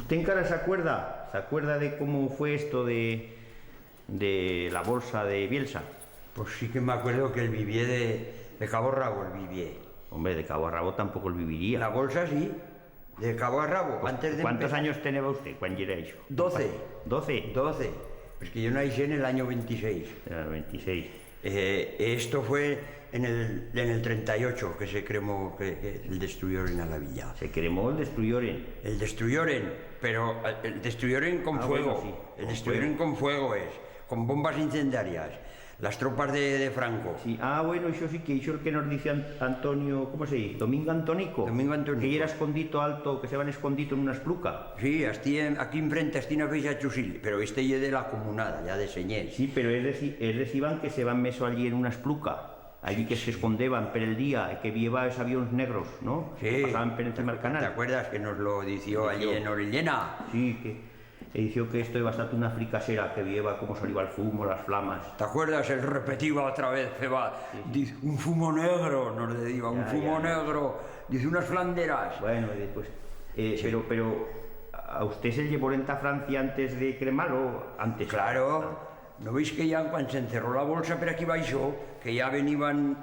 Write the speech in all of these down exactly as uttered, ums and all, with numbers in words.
Usted encara s'acuerda? S'acuerda de cómo fue esto de, de la bolsa de Bielsa? Pues sí que m'acuerdo que el vivié de, de cabo a rabo, el vivié. Hombre, de cabo a rabo tampoco el viviría. La bolsa sí, de cabo a rabo, pues, antes de... ¿Cuántos años teneba usted cuan yera ixo? Doce. ¿Doce? Doce. Es que yo naixí en el anyo ventiséis. En el ventiséis. Eh, esto fue en el, en el trenta y ocho que se cremó, que, que el destruyoren a la villa. Se cremó el destruyoren. El destruyoren, pero, eh, el destruyoren con fuego. Ah, bueno, sí. El destruyoren con fuego es, con bombas incendiarias. Las tropas de, de Franco. Sí, ah, bueno, ixo sí que, ixo el que nos dice An-, Antonio, ¿cómo se dice? Domingo Antonico. Domingo Antonico. Que yera escondito alto, que se van escondito en una espluca. Sí, astí en, aquí enfrente, astí en a feixa Chusil, pero este ye de la comunada, ya de Senyers. Sí, pero es deci-, es deciban que se van meso allí en una espluca, allí que se escondeban per el día, e que vieba es avions negros, ¿no? Sí. Que pasaban per encima del canal. ¿Te acuerdas que nos lo dició allí en Orellena? Sí, que, e dició que esto iba a estar una fricasera, que vieba cómo saliba el fumo, las flamas. ¿Te acuerdas? Él repetiba otra vez, feba, sí, sí, diz, "Un fumo negro", nos deciba, "un fumo negro", diz, "unas flanderas". Bueno, y después, eh, sí. Pero, pero, ¿a usted se llevoren ta Francia antes de cremalo? Antes. Claro. Ah. ¿No veis que ya cuan se encerró la bolsa per aquí baixo, que ya veniban,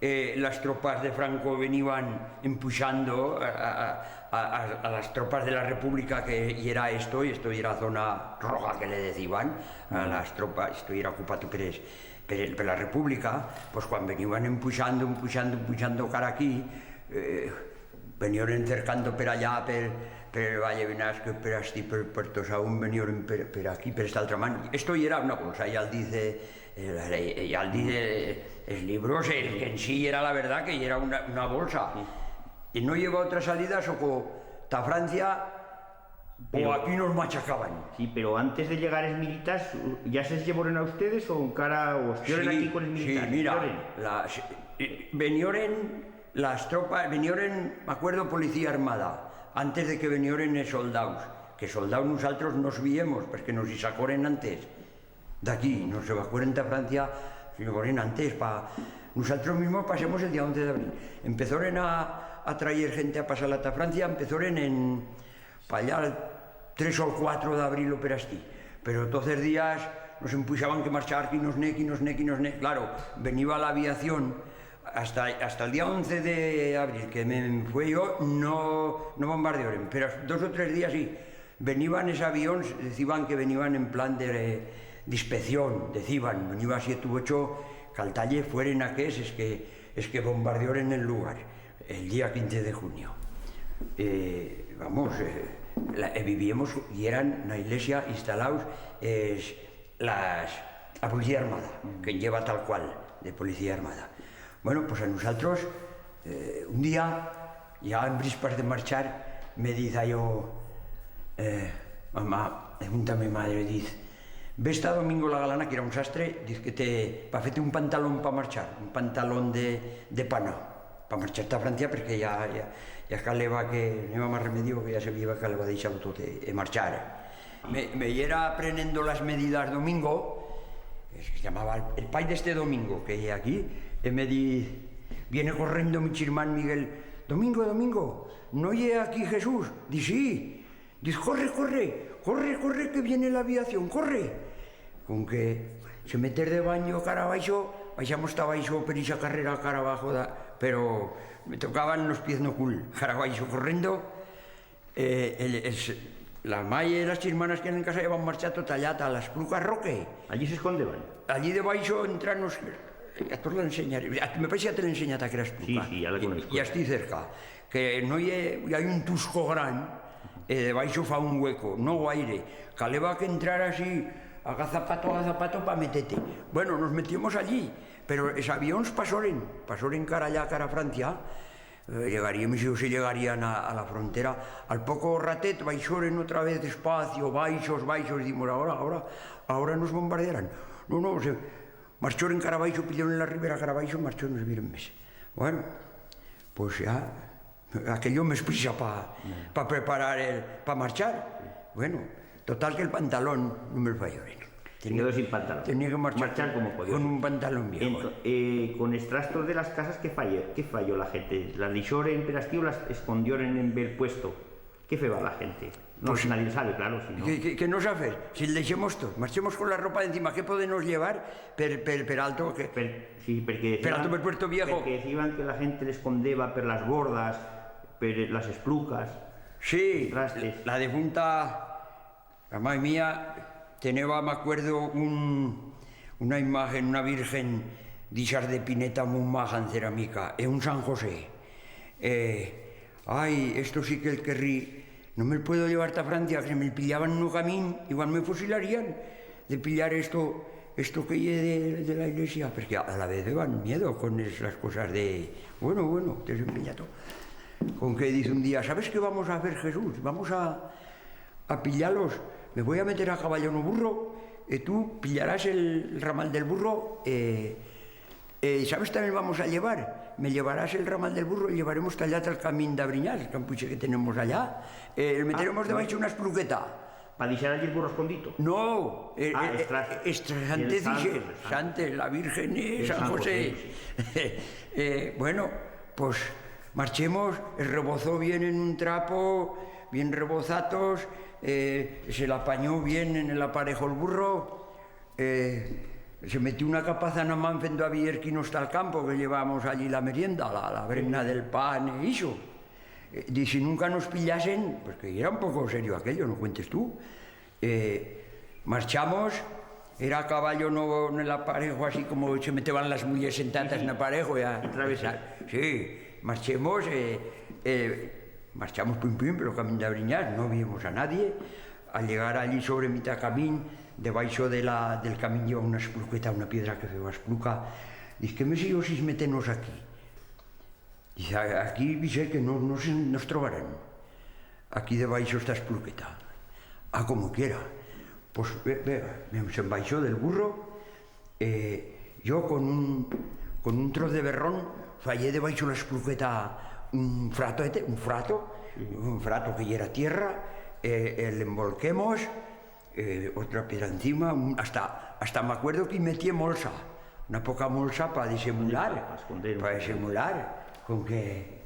eh, las tropas de Franco veniban empuixando a, a, a, a, a las tropas de la República, que yera esto, y esto yera zona roja que le deciban, a las tropas, esto yera ocupato per es-, per, per la República, pues cuan veniban empuixando, empuixando, empuixando cara aquí, eh, venioren cercando per allá, per, per el Valle Benasque, per astí, per Puerto Saúl, venioren per, per aquí, per esta altra man. Esto yera una bolsa, ya el dice, eh, ya el dice, eh, es libros, el que en sí yera la verdat que yera una, una bolsa. Y no i heba otra salida, soco ta Francia, o aquí nos machacaban. Sí, pero antes de llegar es militars, ¿ya se llevoren a ustedes o encara o estioren aquí con es militars? Sí, mira, la, eh, venioren las tropas, venioren, m'acuerdo, policía armada, antes de que venioren es soldaus, que soldaus nusaltros nos viemos, perque nos i sacoren antes. D'aquí, nos evacueren ta Francia, se evacueren antes, pa, nusaltros mismos pasemos el día once d'abril. Empezoren a, a trayer gente a pasar-la ta Francia, empezoren en, pa allá, tres o cuatro d'abril o per astí. Pero toz es días nos empuixaban que marchar, que nos ne, que nos ne, que nos ne. Claro, veniba la aviación, hasta, hasta el día once de abril, que me fue yo, no, no bombardeoren, pero dos o tres días sí. Veniban es avions, deciban que veniban en plan de, d'inspección, deciban, veniba siete u ocho, caltalle fueren aqueses que, es que bombardeoren el lugar, el día quince de junio. Eh, vamos, eh, la, eh, viviemos, yeran na iglesia instalaus es, las, a policía armada, que lleva tal cual de policía armada. Bueno, pues a nusaltros, eh, un día, ya en vrispas de marchar, me diz a yo, eh, mamá, pregunta me madre, diz, "Ve esta Domingo la Galana", que yera un sastre, diz que te, "pa fer-te un pantalón pa marchar, un pantalón de, de pana, pa marchar ta Francia, perque ya, ya, ya caleba que, no iba más remedio, que ya se vieba, caleba deixar-lo tot e, e marchar". Me, me yera prenendo las medidas Domingo, que se llamaba el, el pai d'este Domingo, que ye aquí, e me di, viene correndo mi chirmán Miguel, "Domingo, Domingo, no ye aquí Jesús?" Di, "Sí". Diz, "Corre, corre, corre, corre, que viene la aviación, corre". Con que se meter de banyo cara abaixo, baixamos ta abaixo per ixa carrera cara abaixo, da, pero me tocaban los piez no cul, cara abaixo correndo. Eh, el, el, la maye e las chirmanas que yeran en casa ya van marchar tot allá, ta la espluca Roque. Allí s'escondeban. Allí debaixo entranos, eh, ya tos la ensenyaré. Ya, me parece ya te l'he ensenyat aquera espluca. Sí, sí, ya la conozco. Ya, ya estoy cerca. Que no ye, ya hay un tusco gran, eh, debaixo fa un hueco, no guaire. Caleba que entrar así, agazapato, agazapato, pa metete. Bueno, nos metiemos allí, pero es avions pasoren, pasoren cara allá, cara a Francia. Eh, llegaríem, si se llegarían a, a la frontera. Al poco ratet baixoren otra vez despacio, baixos, baixos, dicimos, "Ahora, ahora, ahora nos bombardearán". No, no, se, marchoren cara abaixo, pilloren la ribera cara abaixo, marchoren, no se vieren mes. Bueno, pues ya, aquello me exprisa pa, pa preparar el, pa marchar. Bueno, total que el pantalón no me'l fayoren. Se quedó sin pantalón. Tenía que marchar con un pantalón viejo. Marchar como podía. Ento-, eh, con es trastos de las casas, qué fayo, qué fayo la gente? Las dixoren per astí u las escondioren en bel puesto? Qué feba la gente? No, pues, si nadie sabe, claro, si no. Que, que, que no saber, si el deixemos tot, marchemos con la ropa d'encima, qué podemos llevar per, per, per alto, que, per, sí, porque per alto, per Puerto Viejo. Porque deciban que la gente les condeba per las bordas, per las esplucas, sí, los trastes. La defunta, la mai mía, teneba, m'acuerdo, un, una imagen, una virgen d'ixas de pineta, muy maja en ceramica, e un San José. Eh, ai, esto sí que el querrí, no me'l puedo llevar ta Francia, que si me'l pillaban en un camín, igual me fusilarían de pillar esto, esto que ye de, de la iglesia, porque a, a la vez daban miedo con es, las cosas de, bueno, bueno, te se empeña todo. Con que dice un día, ¿sabes qué vamos a hacer, Jesús? Vamos a, a pillar-los, me voi a meter a caballo en o burro, e tu pillarás el ramal del burro, e, e, ¿sabes también vamos a llevar? Me llevarás el ramal del burro, el llevaremos ta allá, ta el camín d'Abrinyás, el campuche que tenemos allá, e el meteremos debaixo una espluqueta. Pa dixar allí el burro escondito. No, eh, ah, eh, estras, eh, estras, antes dixe, antes, la Virgen, eh, San José. Eh, bueno, pues, marchemos, el rebozó bien en un trapo, bien rebozatos, eh, se l'apanyó bien en el aparejo el burro, eh, se metió una capaza en a man fendo a vier que no está al campo, que llevamos allí la merienda, la, la brenna del pan e ixo. Eh, di, si nunca nos pillasen, porque yera un poco serio aquello, no cuentes tú, eh, marchamos, era a caballo no, en el aparejo, así como se meteban las mullers sentadas en aparejo, ya. Sí, marchemos, eh, eh, marchamos pim pim, pero camín d'Abrinyás, no vimos a nadie. Al llegar allí sobre mitad camín, debaixo de la, del camín lleva una espluqueta, una piedra que feba espluca. Diz, ¿qué mesigo sois meternos aquí? Dice, "A-, aquí, dice, que no, no se, nos trobarán. Aquí debaixo está espluqueta." Ah, como quiera. Pues, ve, ve, me, se'n baixó del burro, eh, yo con un, con un troz de berrón fayé debaixo la espluqueta un frato, este, un frato, un frato que yera tierra, eh, eh, l'envolquemos, eh, otra piedra encima, un, hasta, hasta m'acuerdo que i metié molsa, una poca molsa pa disemular, pa esconder un poco. Pa disemular, con que,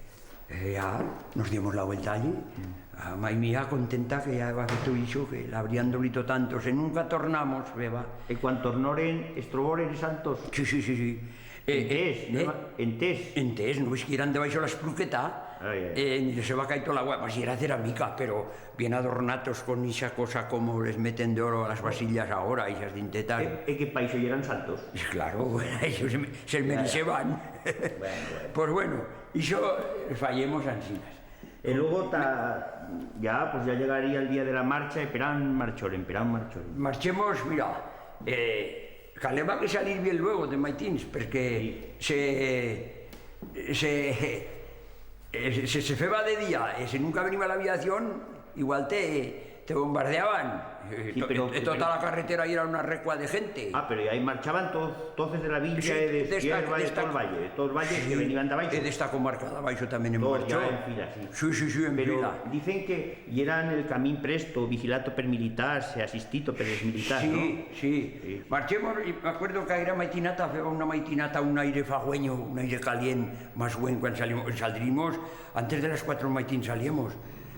eh, ya nos dimos la vuelta allí. A mai mía contenta que ya heba feto ixo, que l'habrían dolito tanto, se nunca tornamos, beba. E cuan tornoren, es troboren es santos? Sí, sí, sí, sí. Eh, enters, eh, no, eh, enters. Enters, no ves que yeran debaixo la espluqueta, ai, ai, eh, ni les heba caito l'agua, mas yera ceramica, pero bien adornatos con ixa cosa como les meten d'oro a las vasillas agora, ixas dintetas. E, e que pa ixo yeran santos. Claro, ixo se, se merixeban. Bueno, bueno. Pues bueno, ixo fayemos ansinas. E luego ta, ya, pues ya llegaría el día de la marcha, e per án marchoren, per án marchoren. Marchemos, mira, eh, caleba que salir bien luego de maitins, perque se, se, eh, se, se feba de día, e se nunca veniba la aviación, igual te, te bombardeaban. Eh, sí, to-, pero, eh, tota la carretera yera una recua de gente. Ah, pero ahí marchaban toz, toz es de la villa, sí, e de Sierva, de tot el valle, de tot el valle, sí, que veniban de abaixo. E d'esta comarca d'abaixo también en marchó. Toz ya en fila, sí. Sí, sí, sí, en fila. Pero dicen que yera en el camín presto, vigilado per militars, e asistido per es militars, no? Sí, sí. Marchemos, y m'acuerdo que aquera maitinata feba una maitinata, un aire fagüenyo, un aire calient, mas buen, cuan salimos, saldrimos, antes de las cuatro maitín salíamos,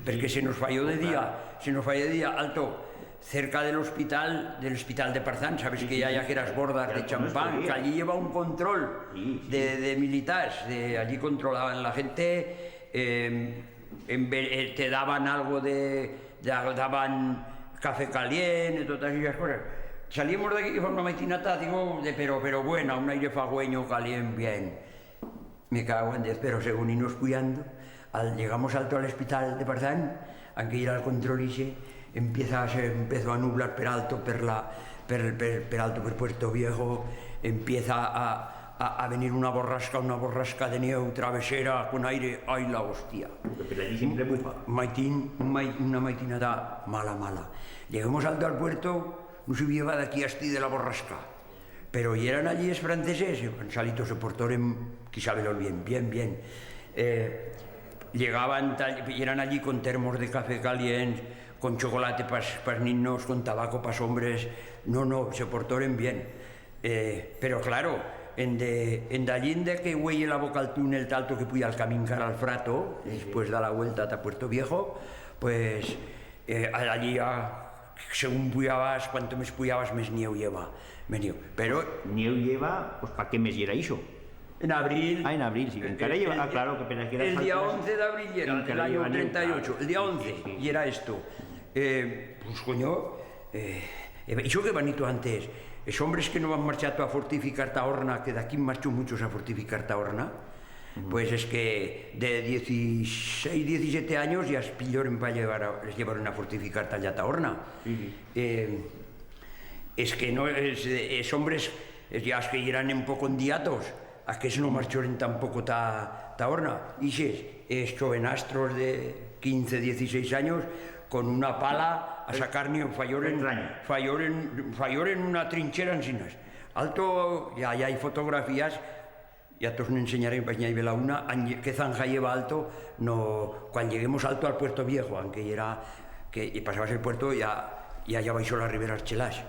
perque se nos fayó de día, se nos fayó de día, alto, cerca del hospital, del hospital de Parzán, sabes que ya, ya que eras bordas de Champán, que allí lleva un control de, de militars, de, allí controlaban la gente, eh, en ve-, eh, te daban algo de, de, daban café calient y totas esas cosas. Salíamos de aquí con una maitinata, digo, de, pero, pero buena, un aire fagüenyo, calient, bien. Me cago en diez, pero según íbamos puyando, al, llegamos alto al hospital de Parzán, anque yera el control ixe, empieza, se empezó a nublar per alto, per la, per, per, per alto, per Puerto Viejo, empieza a, a, a venir una borrasca, una borrasca de nieu, travesera, con aire, ai la hostia. Porque per allí siempre bufa. Maitín, un mai-, una maitinada mala, mala. Lleguemos alto al puerto, no se vieba d'aquí astí de la borrasca. Pero yeran allí es franceses, e cuan salito se portoren, qui sabe lo bien, bien, bien. Eh, llegaban ta-, yeran allí con termos de café calient, con chocolate pas, pas ninos, con tabaco pas hombres. No, no, se portoren bien. Eh, pero claro, en de, en d'allí en de que hueye la boca al túnel, ta alto que puya al camín cara al Frato, después da la vuelta ta Puerto Viejo, pues, Eh, allí ya, según puyabas, cuanto mes puyabas, mes nieu i heba, mes nieu. Pero nieu i heba, pues, pa qué mes yera ixo? En abril. Ah, en abril, sí. Eh, encara eh, yeba, ah, claro, que pensaba que yera el día once d'abril yera, del anyo trenta y ocho, el día once, sí, sí, sí, yera esto. Eh, pues, coño, eh, eh, ixo que van ido antes, es hombres que no van marchar a fortificar ta Horna, que d'aquí marchó muchos a fortificar ta Horna, pues es que de dieciséis, diecisiete anyos ya es pilloren pa llevar a, les llevaron a fortificar ta allá ta Horna. Sí, sí. Eh, es que no, es, es hombres, es, ya es que yeran un poco endiatos, a que es no marchoren tampoco ta, ta Horna. Ixes, es chovenastros de quince, dieciséis anyos, con una pala a sacar nieu, fayoren, fayoren, fayoren una trinchera ensinas. Alto, ya, ya hay fotografías, ya tos n'ensenyaré, pues, ya i ve la una, an lle-, qué zanja i heba alto, no, cuan lleguemos alto al Puerto Viejo, anque yera, que, y pasabas el puerto, ya, ya, ya baixo la Ribera Archelás,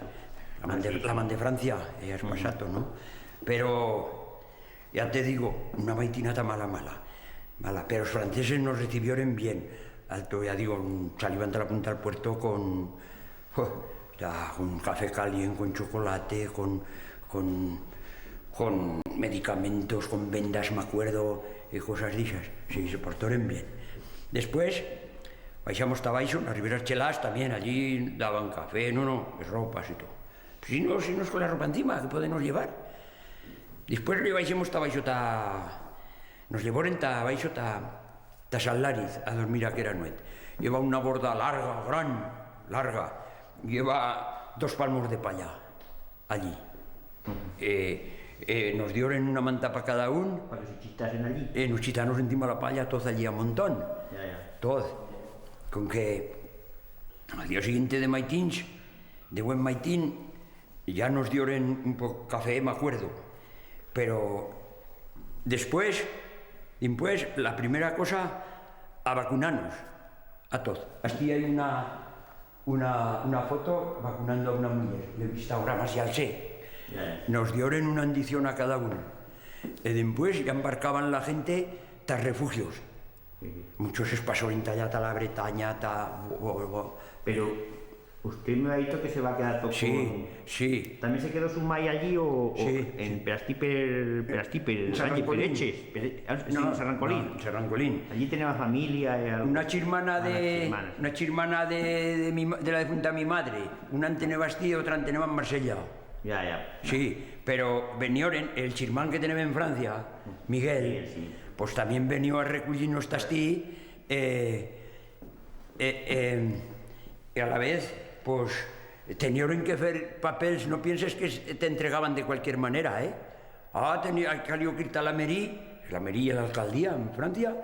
la man de, la man de Francia, ya es pasato, no? Pero, ya te digo, una maitinata mala, mala, mala, pero os franceses nos recibioren bien, alto, ya digo, saliban ta la punta del puerto con, oh, ya, con café calient, con chocolate, con, con, con medicamentos, con vendas, m'acuerdo, y cosas d'ixas. Sí, se portoren bien. Después, baixamos ta baixo, na Ribera Chelás, también, allí daban café, no, no, es ropas y todo. Si no, si no es con la ropa encima, que podemos llevar. Después le baixemos ta baixo ta, nos llevoren ta baixo ta, ta San Lariz a dormir aquera nuet. Lleva una borda larga, gran, larga. Lleva dos palmos de palla allí. Eh, eh, nos dioren una manta pa cada un. Pa que se chitasen allí. Eh, nos chitanos encima la palla, toz allí a montón. Ya, ya. Toz. Con que al día siguiente de maitins, de buen maitín, ya nos dioren un poco café, m'acuerdo. Pero después, dimpués, la primera cosa, a vacunar-nos a toz. Astí hai una, una, una foto vacunando a una muller, l'he vista ahora, mas ya el sé. Ya, ya. Nos dioren una indición a cada uno. E dimpués ya embarcaban la gente ta refugios. Muchos es pasoren ta allá, ta la Bretanya, ta, bo, bo, bo. Pero usted me ha dicho que se va a quedar todo. Sí, sí. ¿También se quedó su mai allí o, o en, per astí, per, per astí, per Eches? En San Rancolín. No, en San Rancolín. Allí teneba familia y algo. Una chirmana de, una chirmana de, de mi ma-, de la defunta mi madre. Una en teneba astí y otra en teneba en Marsella. Ya, ya. Sí, pero venioren, el chirmán que teneba en Francia, Miguel, Miguel, sí, pues también venió a recullir-nos ta astí, eh, eh, eh, y a la vez, pues, tenioren que fer papels, no pienses que se, te entregaban de cualquier manera, eh? Ah, teni-, calió que ir ta la merí, la merí ye la alcaldía en Francia,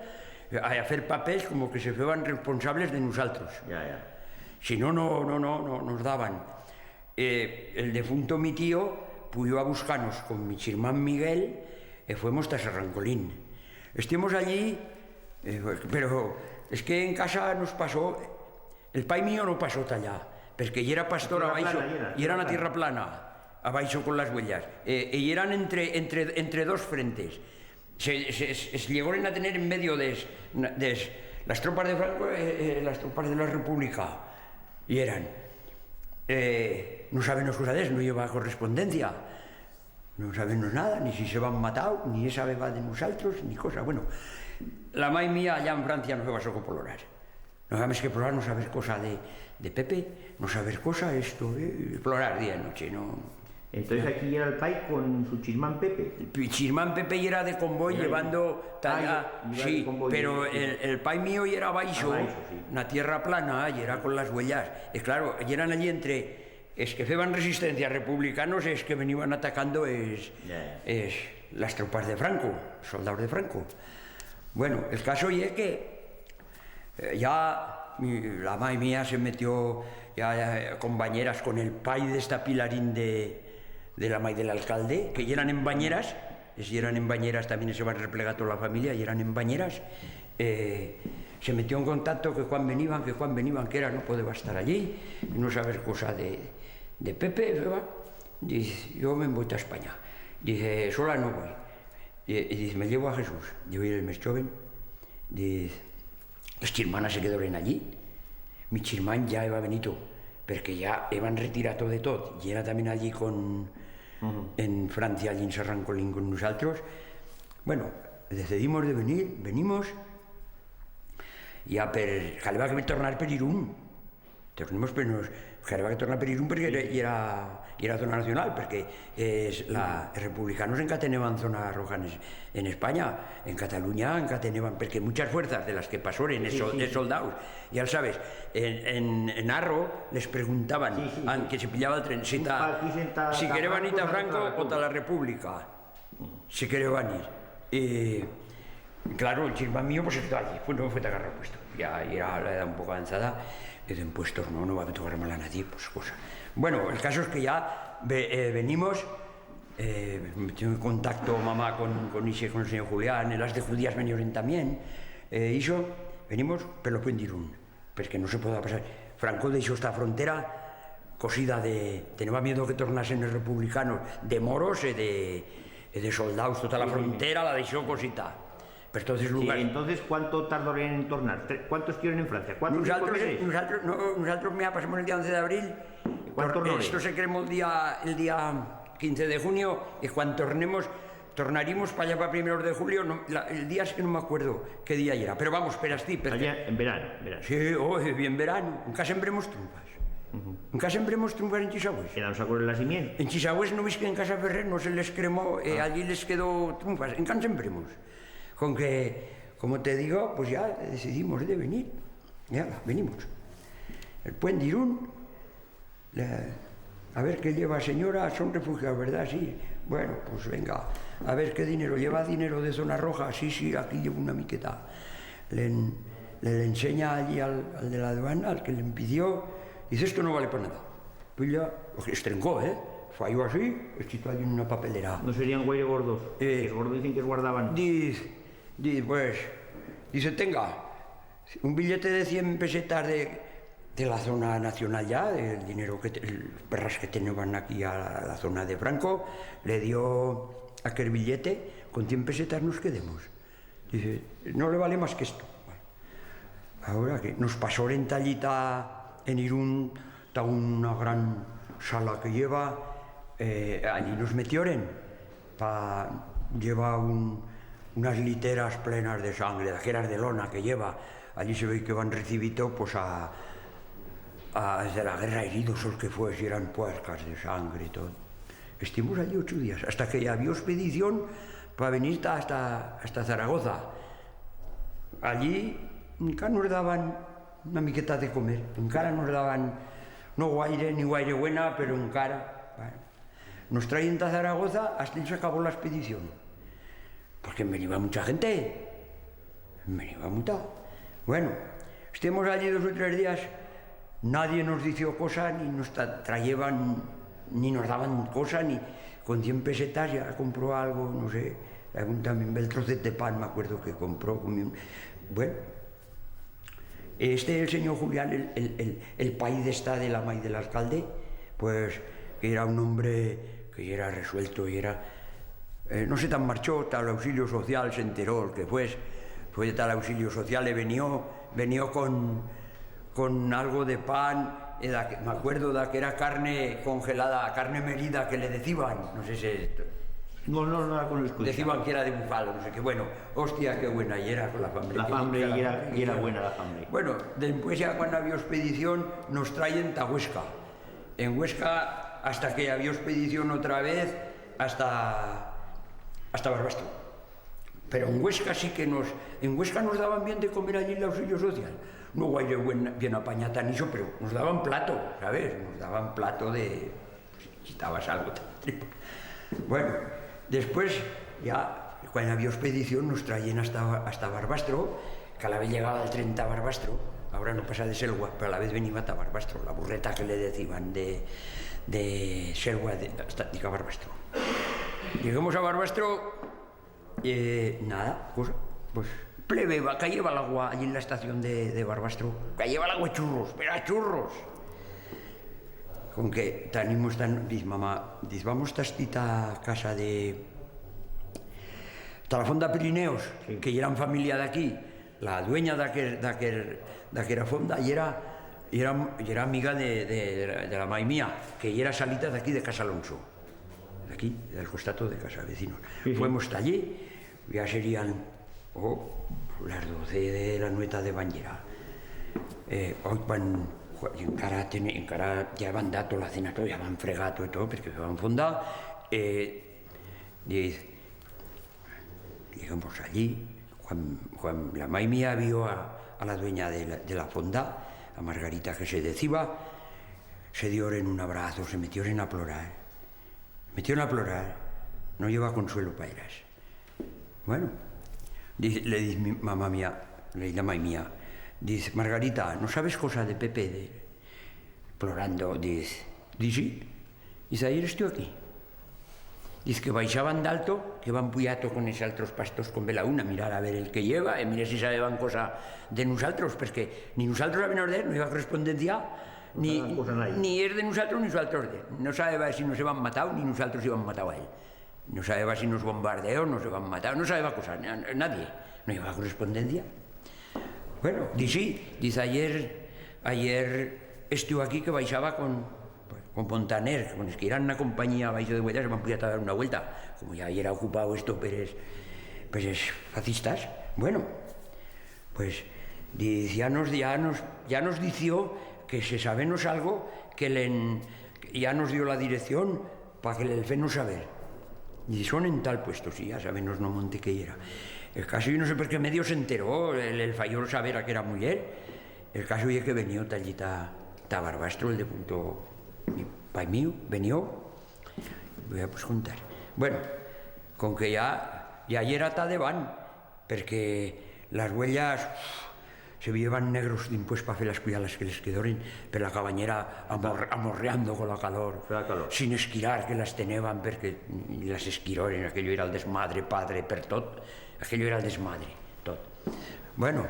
eh, a, a fer papels como que se feban responsables de nusaltros. Ya, ya. Si no, no, no, no, no nos daban. Eh, el defunto mi tío puyó a buscar-nos con mi chirmán Miguel, e fuemos ta Sarrancolín. Estiemos allí, eh, pero es que en casa nos pasó, el pai mío no pasó ta allá, perque yera pastor abaixo, yera na tierra plana, abaixo con las Uellas, eh, e yeran entre, entre, entre dos frentes. Se, se, se, se llegoren a tener en medio des, na-, des, las tropas de Franco, eh, eh, las tropas de la República, yeran. Eh, no sabemos cosa d'es, no lleva correspondencia, no sabemos nada, ni si se van matau, ni e sabeba de nusaltros, ni cosa. Bueno, la mai mía allá en Francia no feba soco plorar. No feba mes que plorar, no saber cosa de, de Pepe, no saber cosa, esto, eh, plorar día y noche, no. Entonces aquí yera el pai con su chirmán Pepe. El pi-, chirmán Pepe yera de convoi llevando ta allá, sí, pero el, el pai mío yera abaixo, na tierra plana, yera con las Uellas. E claro, yeran allí entre es que feban resistencia, republicanos, es que veniban atacando es, es, las tropas de Franco, soldados de Franco. Bueno, el caso ye que Eh, ya, mi, la mai mía se metió ya, ya, con Banyeras, con el pai d'esta Pilarín de, de la mai de l'alcalde, que yeran en Banyeras, es yeran en Banyeras, también se van replegar toda la familia, yeran en Banyeras, eh, se metió en contacto que cuan veniban, que cuan veniban, que era no podeba estar allí, no saber cosa de, de Pepe, feba. Diz, yo me'n voi ta España. Dice, sola no voi. Y, y diz, me llevo a Jesús. Yo yera el mes choven. Diz, es chirmanas se quedoren allí. Mi chirmán ya heba venido, perque ya heban retirado de tot, y era también allí con, en Francia, allí en Sarrancolín con nusaltros. Bueno, decidimos de venir, venimos, ya per, caleba que tornar per Irún. Tornemos per nos, caleba que tornar per Irún perque era, y era, y era zona nacional, perque es la, es republicanos enca teneban zona roja en, Es-, en España, en Cataluña enca teneban, perque muchas fuerzas de las que pasoren, es, sol-, es soldaus, ya lo sabes, en, en, en Arro les preguntaban, an, que se pillaba el tren, si ta, si quereban ir ta Franco o ta la República. Se quereban ir. Eh, claro, el chirmán mío, pues, está allí, pues, no fue tan puesto. Ya, ya era la edad un poco avanzada, y dicen, pues, no, no va a tocar mal a nadie, pues, cosa. Bueno, el caso es que ya ve-, eh, venimos, eh, me metió en contacto mamá con, con ixe, con el señor Julián, las de judías venieron también, eh, ixo, venimos per lo puent d'Irún. Perque no se podía pasar. Franco deixó esta frontera cosida de, teneba miedo que tornasen es republicanos, de moros e de, e de soldaus, tota la frontera la deixó cosita. Per totes lugars. Entonces, cuánto tardarían en tornar? Tre-, cuánto estuvieron en Francia? Cuatro, cinco meses? Nusaltros, no, nusaltros, mira, pasemos el día once de abril. Cuánto no? Esto se cremó el día, el día quince de junio, y cuando tornemos, tornarimos pa allá pa primeros de julio, no, la, el día sí que no me acuerdo qué día yera, pero vamos, per astí, per... Allá en verano, en verano. Sí, oh, bien verano, enca sembremos trunfas. Enca sembremos trunfas en Chisagüés. Que no se acuerden la simiente. En Chisagüés no ves que en Casa Ferrer no se les cremó, eh, allí les quedó trunfas, enca sembremos. Con que, como te digo, pues ya decidimos de venir. Ya, venimos. El puent d'Irún, La, a ver qué lleva, señora, son refugiados, ¿verdad? Sí. Bueno, pues venga, a ver qué dinero, ¿lleva dinero de zona roja? Sí, sí, aquí llevo una miqueta. Le en-, le, le ensenya allí al, al de la aduana, al que le pidió, dice, "Esto no vale pa nada." Pues ya, pues estrencó, ¿eh? Fayó así, echito allí en una papelera. No serían guaire gordos. Eh, es gordos dicen que es guardaban. Diz-, diz, pues, dice, "Tenga." Un billete de cien pesetas de, de la zona nacional ya, del dinero que te-, el perras que teneban aquí a la, la zona de Franco, le dio aquel billete, "Con cien pesetas nos quedemos." Dice, "No le vale más que esto." Bueno, ahora que nos pasó renta allí ta, en Irún, ta una gran sala que lleva, eh, allí nos metioren. Pa, lleva un, unas literas plenas de sangre, d'aqueras de lona que lleva. Allí se ve que van recibir tot, pues, a, a, desde la guerra heridos, o el que fue, si eran puercas de sangre y tot. Estimos allí ocho días, hasta que ya habió expedición pa venir ta, hasta, hasta Zaragoza. Allí, encara nos daban una miqueta de comer, encara nos daban, no guaire, ni guaire buena, pero encara, bueno. Nos trayen ta Zaragoza, astí se acabó la expedición. Porque veniba mucha gente. Veniba mucha. Bueno, estemos allí dos o tres días, nadie nos dició cosa, ni nos tra-, trayeban, ni nos daban cosa, ni con cien pesetas ya compró algo, no sé, algún también bel trocet de pan, me acuerdo que compró, comió un-, bueno. Este, el señor Julián, el, el, el, el pai d'esta, de la mai de l'alcalde, pues, que yera un hombre que yera resuelto, yera, eh, no sé, tan marchó, ta l'auxilio social se enteró, el que fues, fue ta l'auxilio social, le venió, venió con, con algo de pan, e d'a-, m'acuerdo d'aquera carne congelada, carne merida que le deciban, no sé si esto, No, no, no la conozco. Deciban que yera de bufalo, no sé qué. Bueno, hostia, qué buena yera con la fambre. La fambre yera, yera buena, la fambre. Bueno, después ya cuando había expedición nos trayen ta Huesca. En Huesca, hasta que había expedición otra vez, hasta, hasta Barbastro. Pero en Huesca sí que nos, en Huesca nos daban bien de comer allí en l'auxilio social. No guaire buen, bien apañá tan ixo, pero nos daban plato, ¿sabes? Nos daban plato de, pues, quitabas algo. Bueno, después, ya, cuando había expedición, nos trayen hasta, hasta Barbastro, que a la vez llegaba el tren ta Barbastro, ahora no pasa de Selgua, pero a la vez veniba ta Barbastro, la burreta que le deciban de, de Selgua de, hasta, dica Barbastro. Lleguemos a Barbastro, Eh, nada, cosa, pues, pleveba, cayeba l'agua allí en la estación de, de Barbastro. Cayeba l'agua a churros, pero a churros. Con que tanimos tan, diz, mamá, diz, vamos ta esta casa de, ta la Fonda Pirineos, sí, que yeran familia d'aquí. La dueña d'aquer, d'aquer, d'aquera fonda yera Yera, yera amiga de, de, de la, de la mai mía, que yera salita d'aquí de Casa Alonso, d'aquí, del costato de casa, vecinos. Sí, sí. Fuemos ta allí, ya serían, oh, las doce de la nueta de banyera. Eh, oi, cuan, cua-, encara tene-, encara ya van dato la cena, todo, ya van fregato y todo, porque van fondar. Eh, diz, Llegamos allí, cuan, cuan la mai mía vio a, a la dueña de la, de la fonda, a Margarita que se deciba, se dioren un abrazo, se metioren a plorar. Metioren a plorar, no i heba consuelo pa eras. Bueno, diz, le diz mi, mamá mía, le diz la mai mía, diz, Margarita, no sabes cosa de Pepe? De, plorando, diz, diz, sí, diz, ayer estió aquí. Diz que baixaban d'alto, que van puyato con es altros pastors con belaún a mirar a ver el que i heba, e mira si sabeban cosa de nusaltros, perque ni nusaltros sabemos d'el, no i heba correspondencia, ni, ni es de nusaltros ni nusaltros d'el. No sabeba si nos heban matau, ni nusaltros heban matau a él. No sabeba si nos bombardeó, nos heban matau, no sabeba cosa, na-, nadie. No i heba correspondencia. Bueno, diz, sí, diz, ayer, ayer estió aquí que baixaba con, con Fontaner, con es que yeran una compañía baixo de Huellas, se van puyar a dar una vuelta, como ya yera ocupau esto per es, per es fascistas. Bueno, pues, diz, ya nos, ya nos, ya nos dició que se sabemos algo, que le'n, ya nos dio la dirección, pa que le'l femos saber. Diz, son en tal puesto, sí, ya sabemos no monte que yera. El caso, yo no sé per qué medio s'enteró, el, el fayó saber a aquera muller. El caso ye que venió ta allí ta, ta Barbastro, el defunto pai mío, venió, voi a, pues, contar. Bueno, con que ya, ya yera ta debant, perque las uellas se vieban negros dimpués pa fer las puyadas que les quedoren per la cabanyera amor-, amorreando con la calor, sin esquirar que las teneban, perque las esquiroren, aquello yera el desmadre, padre, per tot, aquello yera el desmadre, tot. Bueno,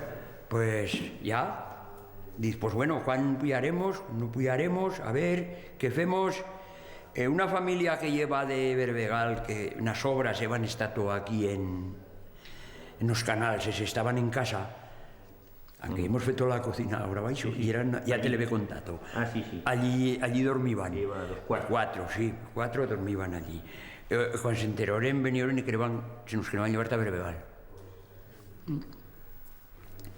pues ya, diz, pues bueno, cuán puyaremos, no puyaremos, a ver, qué femos? Eh, una familia que i heba de Berbegal, que nas obras heban estato aquí en, en os canals, es estaban en casa, anque hemos feto la cocina agora baixo, y eran, ya te l'hebe contato. Ah, sí, sí. Allí, allí dormiban. Cuatro, sí, cuatro dormiban allí. Eh, cuan s'enteroren, venioren y creban, se nos creban llevar ta Berbegal.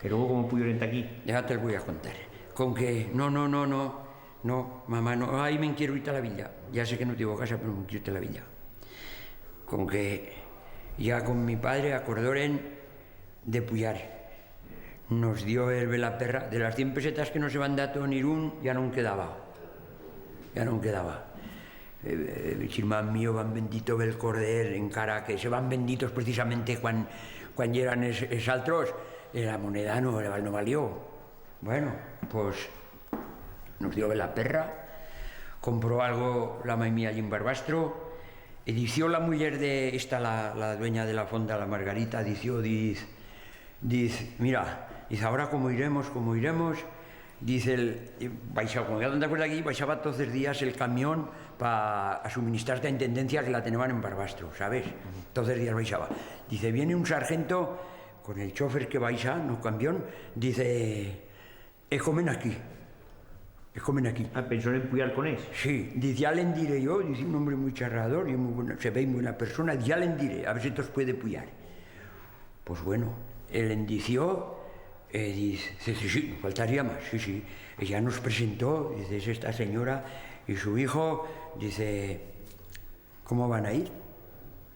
Pero cómo puyoren ta aquí? Ya te'l voi a contar. Con que, no, no, no, no, no, mamá, no, ai, me'n quiero ir ta la villa. Ya sé que no tiengo casa, pero me'n quiero ir ta la villa. Con que ya con mi padre acordoren de puyar. Nos dio el velaperra, de las cien pesetas que nos heban dato en Irún, ya no'n quedaba. Ya no'n quedaba. Eh, eh, chirmán mío, van vendito bel corder, encara que se van venditos precisamente cuan, cuan yeran es, es altros, eh, la moneda no, no valió. Bueno, pues, nos dio bela perra, compró algo la mai mía allí en Barbastro, e dició la muller de esta, la, la dueña de la fonda, la Margarita, dició, diz, diz, mira, diz, ahora como iremos, como iremos, diz el, eh, baixaba, como ya tanta cuerda aquí, baixaba toz es días el camión pa, a suministrar ta intendencia que la teneban en Barbastro, sabes? Toz es días baixaba. Dice, viene un sargento con el chofer que baixa, no camión, dice, e comen aquí. E comen aquí. Ah, pensó en puyar con es. Sí, dice, ya le'n diré yo, dice, un hombre muy charrador y muy buena, se ve buena persona, ya le'n diré, a ver si tos puede puyar. Pues bueno, el le'n dició, e diz, sí, sí, sí, faltaría más, sí, sí. E ya nos presentó, dice, es esta señora y su hijo, dice, ¿cómo van a ir?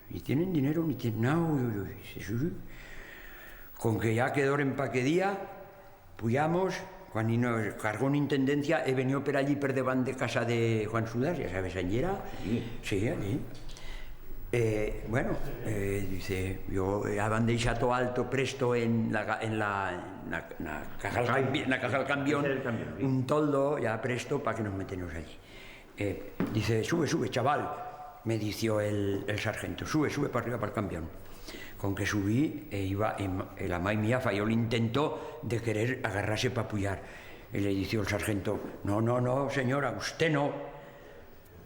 Ni tienen dinero, ni tienen nada, uy, uy, uy, dice, sí, sí. Con que ya quedoren pa qué día, puyamos, cuan i nos cargó en intendencia, e venió per allí per debant de casa de Juan Sudas, ya sabes, allí era. Sí. Sí, allí. Eh, bueno, eh, dice, yo, eh, habían deixato alto presto en la, en la, na, na caja del cambi-, na caja del cambión, un toldo ya presto pa que nos metemos allí. Eh, dice, sube, sube, chaval, me dició el, el sargento, sube, sube pa arriba pa'l cambión. Con que subí, e iba, e ma-, e la mai mía fayó l'intento de querer agarrar-se pa puyar. E le dició el sargento, no, no, no, señora, usté no.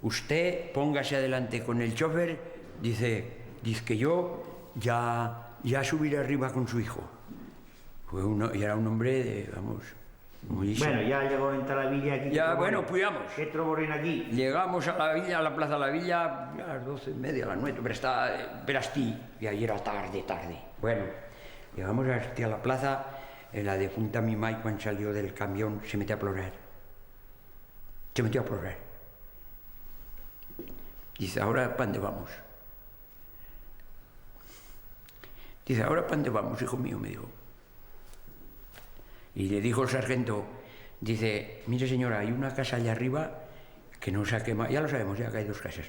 Usté póngase adelante con el chofer, dice, diz que yo ya, ya subiré arriba con su hijo. Fue uno, y era un hombre de, vamos, Bueno, ya llegó enta la villa aquí. Ya, bueno, puyamos. Qué trobo-ren aquí? Llegamos a la villa, a la plaza de la villa, a las doce y media, a las nueve, pero está, eh, pero astí, y ahí era tarde, tarde. Bueno, llegamos astí a la plaza, eh, la defunta mi mai, cuan salió del camión, se metió a plorar. Se metió a plorar. Dice: "Ahora, pa 'nde vamos?". Dice: "Ahora, pa 'nde vamos, hijo mío?", me dijo. Y le dijo el sargento, dice: "Mire, señora, hay una casa allá arriba que no se ha quemado, ya lo sabemos, ya que hay dos casas.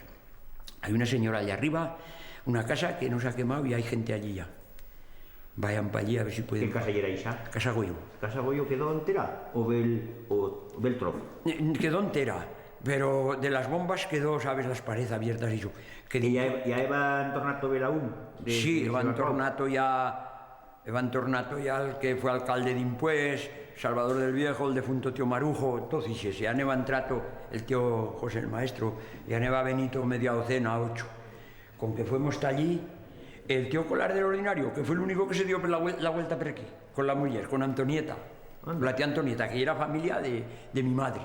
Hay una señora allá arriba, una casa que no se ha quemado y hay gente allí ya. Vayan pa allí a ver si pueden". Qué casa yera ixa? Casa Goyo. Casa Goyo quedó entera o bel, o bel trozo? Eh, quedó entera, pero de las bombas quedó, sabes, las parez abiertas y eso. Que ya, ya heban tornato bel aún? Sí, heban tornato ya, heban tornato ya el que fue alcalde dimpués, Salvador del Viejo, el defunto tío Marujo, toz ixes, ya n'heba entrato el tío José el maestro, ya n'heba venido media docena, ocho. Con que fuemos ta allí, el tío Colar del Ordinario, que fue l'unico que se dio per la vuel-, la vuelta per aquí, con la muller, con Antonieta, la tía Antonieta, que yera familia de, de mi madre.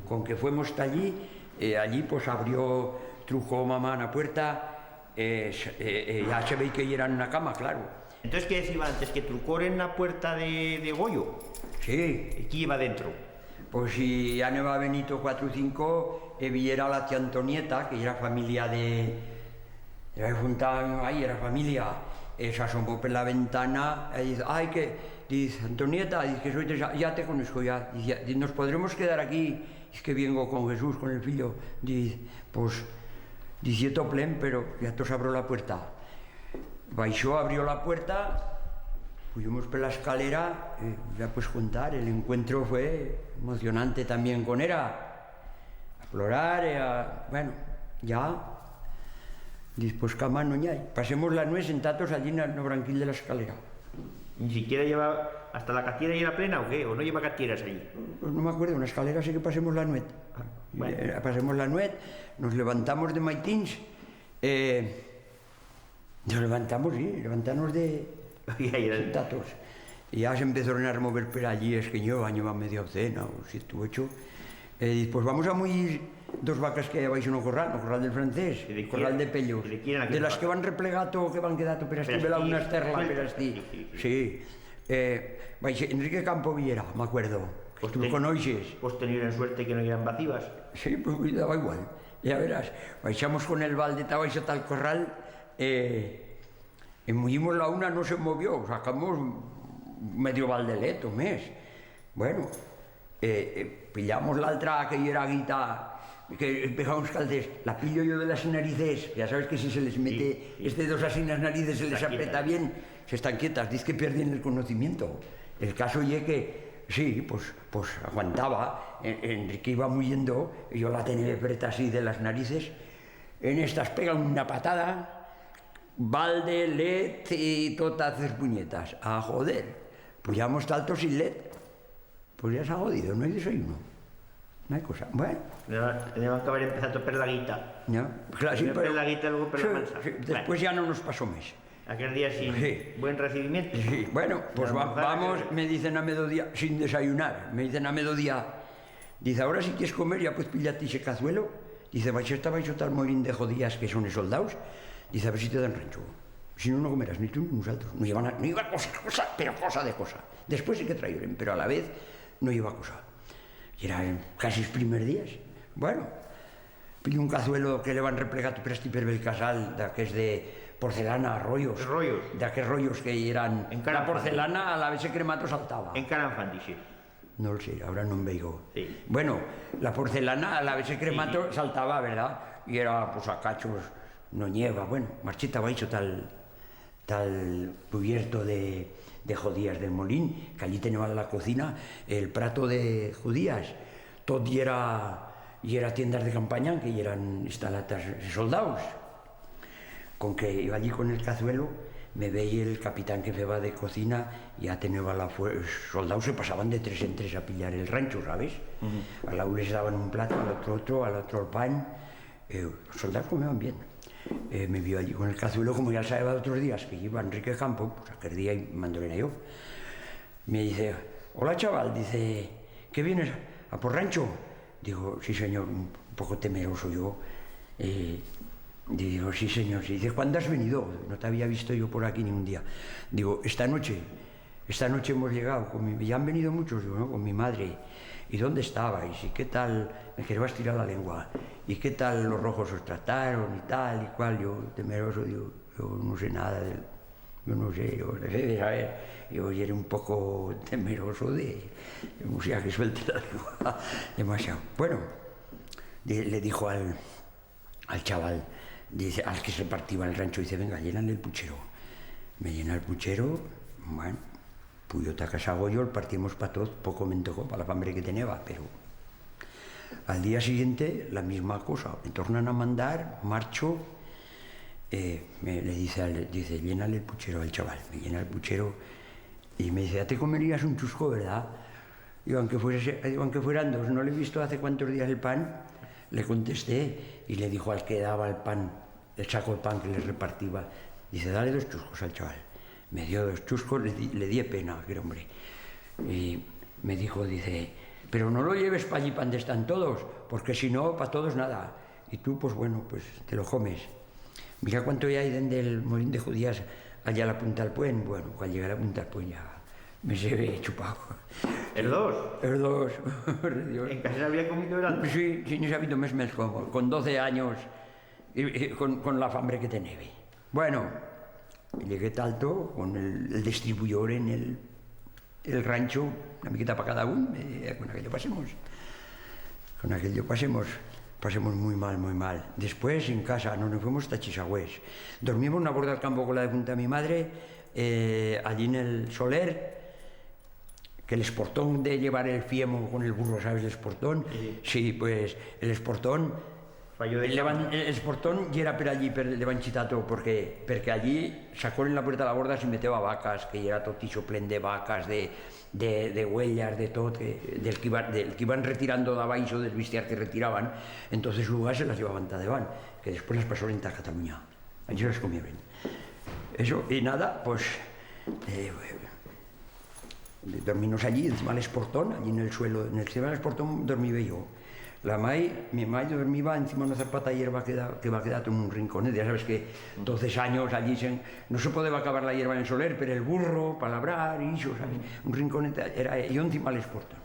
Con que fuemos ta allí, eh, allí, pues, abrió, trucó mamá en la puerta, eh, se, eh, eh, ya se vei que yera en una cama, claro. Entonces, qué deciba antes, que trucoren la puerta de, de Goyo? Sí. Y qui iba dentro? Pues si ya n'heba venido cuatro u cinco, e viyera la tía Antonieta, que yera familia de, yera de Fontán, ahí, yera familia, e s'asomó per la ventana, e diz: "Ai, que", diz, "Antonieta", diz, "que soi Teresa, ya te conozco, ya", diz, "ya", diz, "nos podremos quedar aquí", diz, "que viengo con Jesús, con el fillo", diz, "pues", diz, "ye tot plen, pero ya tos abro la puerta". Baixó, abrió la puerta, fuyemos per la escalera, eh, ya pues contar, el encuentro fue emocionante también con era, a plorar, eh, a, bueno, ya, diz, "Pues cama no n'i hai". Pasemos la nuet sentatos allí en el branquil de la escalera. Ni siquiera lleva, hasta la catiera yera plena o qué? O no lleva catieras allí? Pues no m'acuerdo, en la escalera sí que pasemos la nuet. Ah, bueno. Eh, pasemos la nuet, nos levantamos de maitins, eh, Nos levantamos, sí, levantanos de sentatos. Y ya s'empezoron a remover per allí, es que n'iba, n'iba media docena, o siete u ocho. E diz, "Pues vamos a muyir dos vacas que hai abaixo en o corral, o corral del francés, o corral de Pellos, de las que van replegato, que van quedato per astí, bela una esterla per astí". Sí, sí, sí. Eh, baixe, Enrique Campo viyera, m'acuerdo. Pues lo conoixes. Pues tenir suerte que no yeran vacivas. Sí, pues daba igual. Ya verás, baixamos con el balde ta baixo ta'l corral, eh, e muyimos la una, no se movió, sacamos medio balde leto, mes. Bueno, eh, eh, pillamos l'altra, que yera guita, que empezamos calces, la pillo yo de las narices, ya sabes que si se les mete es dedos así en las narices, se les aprieta bien, se están quietas, diz que pierden el conocimiento. El caso ye que, sí, pues, pues aguantaba, eh, Enrique iba muyendo, y yo la teneba preta así de las narices, en estas pega una patada, balde, let y tot a hacer punyetas, a joder. Puyamos ta alto sin let. Pues ya s'ha jodido, no hai desayuno. No hai cosa. Bueno. Tenían que haber empezado per la guita. Ya, claro, sí, pero per la guita, luego per la mansa. Sí, después ya no nos pasó mes. Aquel día sin buen recibimiento. Sí, bueno, pues vamos, me dicen a mediodía, sin desayunar, me dicen a mediodía, dice, "Ahora si quieres comer, ya puedes pillar-te ixe cazuelo". Dice, "Baixa ta baixo ta'l molín de jodías que son es soldaus", dice, "a ver si te dan rancho. Si no, no comerás ni tú ni nusatros". No lleva na-, no lleva cosa, cosa, pero cosa de cosa. Después sí que trayoren, pero a la vez no lleva cosa. Y era casi es primer días. Bueno, pillo un cazuelo que l'heban replegato per astí per bel casal, d'aquers de porcelana, rollos. Rollos. D'aquers rollos que yeran... Encara la porcelana, a la vez se cremato, saltaba. Encara en fan, dixe. No lo sé, ahora no en veigo. Sí. Bueno, la porcelana, a la vez se cremato, saltaba, ¿verdad? Y era, pues, a cachos, no nieva, bueno, marchita baixo tal, tal cubierto de, de jodías del molín, que allí teneban la cocina, el prato de judías, tot yera, yera tiendas de campanya, que yeran instalatas soldaus. Con que iba allí con el cazuelo, me vei el capitán que feba de cocina, ya teneba la fuer-, los soldaus se pasaban de tres en tres a pillar el rancho, ¿sabes? Al lau les daban un plato, al otro otro, al otro el pan, eh, los soldaus comeban bien. Eh, me vio allí con el cazuelo, como ya el sabeba d'otros días, que iba Enrique Campo, pues aquel día y mandó en yo. Me dice, "Hola, chaval", dice, ¿Qué vienes a por rancho? Digo, sí, señor, un poco temeroso yo. Eh, digo, sí, señor. Sí. Dice, ¿cuándo has venido? No te había visto yo por aquí ningún día. Digo, esta noche, esta noche hemos llegado, con mi- ya han venido muchos, digo, ¿no? Con mi madre. ¿Y dónde estabais? ¿Y qué tal? Me querías tirar la lengua. ¿Y qué tal los rojos os trataron y tal y cual? Yo, temeroso, digo, yo no sé nada del... Yo no sé, yo le he de saber. Yo era un poco temeroso de, de música que suelte la lengua demasiado. Bueno, di- le dijo al, al chaval, dice, al que se repartiba el rancho, dice, venga, llénale el puchero. Me llena el puchero, bueno, puyo ta casa Goyo, el partimos pa toz, poco me'n tocó, pa la fambre que teneba, pero al día siguiente, la misma cosa, me tornan a mandar, marcho, eh, me, le dice, al- dice, llénale el puchero al chaval, me llena el puchero y me dice, ya te comerías un chusco, ¿verdad? Digo, aunque fuese, digo, aunque fueran dos, ¿no le he visto hace cuántos días el pan? Le contesté y le dijo al que daba el pan, el saco de pan que les repartiba, dice, dale dos chuscos al chaval. Me dio dos chuscos, le di, le di pena a aquel hombre. Y me dijo, dice, pero no lo lleves pa allí pa donde están todos, porque si no, pa todos nada. Y tú, pues bueno, pues te lo comes. Mira cuánto hay dende el Molín de Judías allá a la punta del puent. Bueno, cuando llegué a la punta del puent ya me se ve chupado. ¿Es dos? Es dos. Dios. ¿En casa se había comido el alto? Sí, sí, no se ha visto mes, mes como, con doce años, y, y con, con la fambre que tenebe. Bueno, llegué talto con el, el distribuidor en el, el rancho, una miqueta pa cada un, eh, con aquello pasemos. Con aquello pasemos, pasemos muy mal, muy mal. Después, en casa, no nos fuimos ta Chisagüés. Dormimos en una borda del campo con la defunta mi madre, eh, allí en el soler, que el esportón de llevar el fiemo con el burro, ¿sabes? El esportón. Sí. Sí, pues, el esportón, Falló de el levan-, campo. El esportón yera per allí, per el levanchitato, porque, porque allí sacó en la puerta de la borda, se meteba vacas, que yera tot ixo plen de vacas, de, de, de uellas, de tot, que, del que iban, del que iban retirando d'abaixo del bestiar que retiraban, entonces luego se las llevaban ta debant, que después las pasoren ta Cataluña. Allí se las comieron. Eso, y nada, pues, eh, dormimos allí, encima del esportón, allí en el suelo, en el, encima del esportón dormibe yo. La mai, mi mai dormiba encima d'una zarpata hierba que da, que va quedar en un rincón, eh. Ya sabes que doce años allí se, no se podeba acabar la hierba en el soler, pero el burro, pa labrar, y ixo, ¿sabes? Un rincón era, yo encima del esportón.